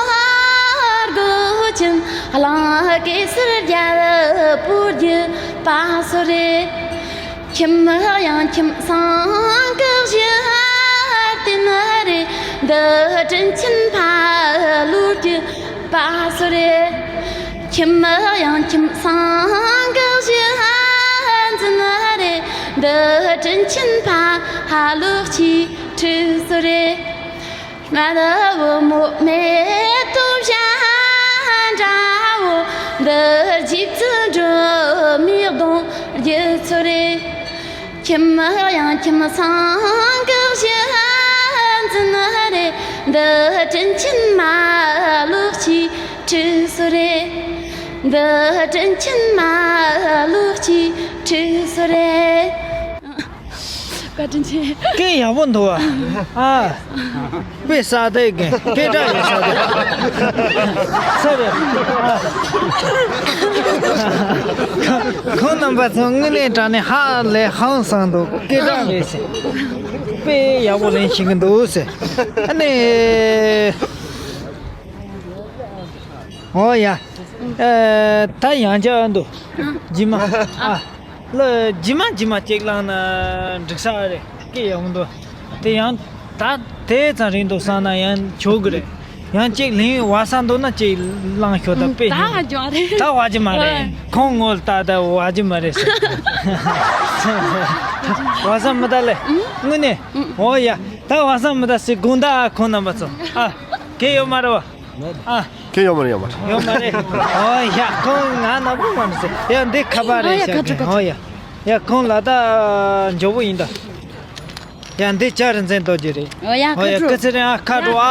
སྒོ་ཆེན། གླིང་གེ་སར་རྒྱལ་པོ་བརྒྱུད་པ་སུ་རེད། ཁྱིམ་གཡང་ཁྱིམ་སེང་གི་གཞི་རྟེན་རེད། འདི་དྲིན་ཆེན་ཕ་ལོ་བརྒྱུད་པ་སུ་རེད། ཁྱིམ་གཡང་ཁྱིམ་སེང་གི་གཞི་འཛིན་རེད། འདི་དྲིན་ཆེན་ཕ་ལོ་གཅེས་ཕྲུག་སུ་རེད། སྨད་བུ་མོ་མེ་ཏོག་བཞད་འདྲ་བོ། འདི་རྗེ་བཙུན་སྒྲོལ་མའི་གདུང་རྒྱུད་སུ་རེད། ཁྱིམ་གཡང་ཁྱིམ་སེང་གི་གཞི་འཛིན་རེད། འདི་དྲིན་ཆེན་མ་ལོ་གཅེས་ཕྲུག་སུ་རེད། འདི་དྲིན་ཆེན་མ་ལོ་གཅེས་ཕྲུག་སུ་རེད། བཀའ་དྲིན་ཆེ། སྐད་ཡག་པོ་འདུག་བ། ཨ། དཔེ་ས་དེ་གི་སྐད་གྲགས་ཡོད་ས་དེ། ས་རེད། ཨ། ཁོང་རྣམ་པ་ཚོ་དངོས་གནས་དྲང་གནས་ཧ་ལས་ཧང་སང་འདུག་སྐད་གྲགས་རེད་ཟེར། དཔེ་ཡག་པོ་ལེན་ཤེས་ཀྱི་འདུག་ཟེར། ཨ་ནི། ཨོ་ཡ། ཨ། ད་ཡང་བསྐྱར་འདུག་རྗེས་མ། ཨ། ལ་རྗེས་མ་རྗེས་མ་གཅིག་བླངས་ན་འགྲིག་ས་རེད། སྐད་ཡག་པོ་འདུག་དེ་ཡང་ད་དེ་ཙམ་རིང་འདུག་བསམ་ན་ཡང་ཆོག་གི་རེད། ཡང་གཅིག་ལེན་བ་བསམ་འདུག་ན་གཅིག་བླངས་ཤོག་ད་དཔེ་ད་ཧ་ཅང་རེད། ད་བ་ཅི་མ་རེད། ཨ། ཁོང་ངོ་ལ་ལྟ་ད་བ་ཅི་མ་རེད་ཟེར། བ་བསམ་མི་ད་ལེ། དངོས་གནས། ཨོ་ཡ། ད་བ་བསམ་མི་ད་ཟེར་དགོངས་དག་ཁོང་རྣམ་པ་ཚོ། ཨ། གལ་ཡོད་མ་རེད་བ། ཨ། ཁྱེད་ཡོད་མ་རེད། ཡོད་མ་རེད། ཡོད་མ་རེད། ཨོ་ཡ། ཁོང་ང་ནག་པོ་མ་རེད་ཟེར། ཡ་འདི་ཁ་པར་རེད་ཨོ་ཡ། ཤག་ཁ་ཁྲོ་ཁ་ཁྲོ། ཨོ་ཡ། ཡ་ཁོང་ལ་ད་མགྱོགས་པོ་ཡིན་ད། ཡ་འདི་ཅ་རིན་ཆེན་རྡོ་རྗེ་རེད། ཨོ་ཡ། ཨོ་ཡ། ཁ་ཁྲོ། སྐུ་ཚེ་རིང་ཨ། ཁ་ཁྲོ་ཨ།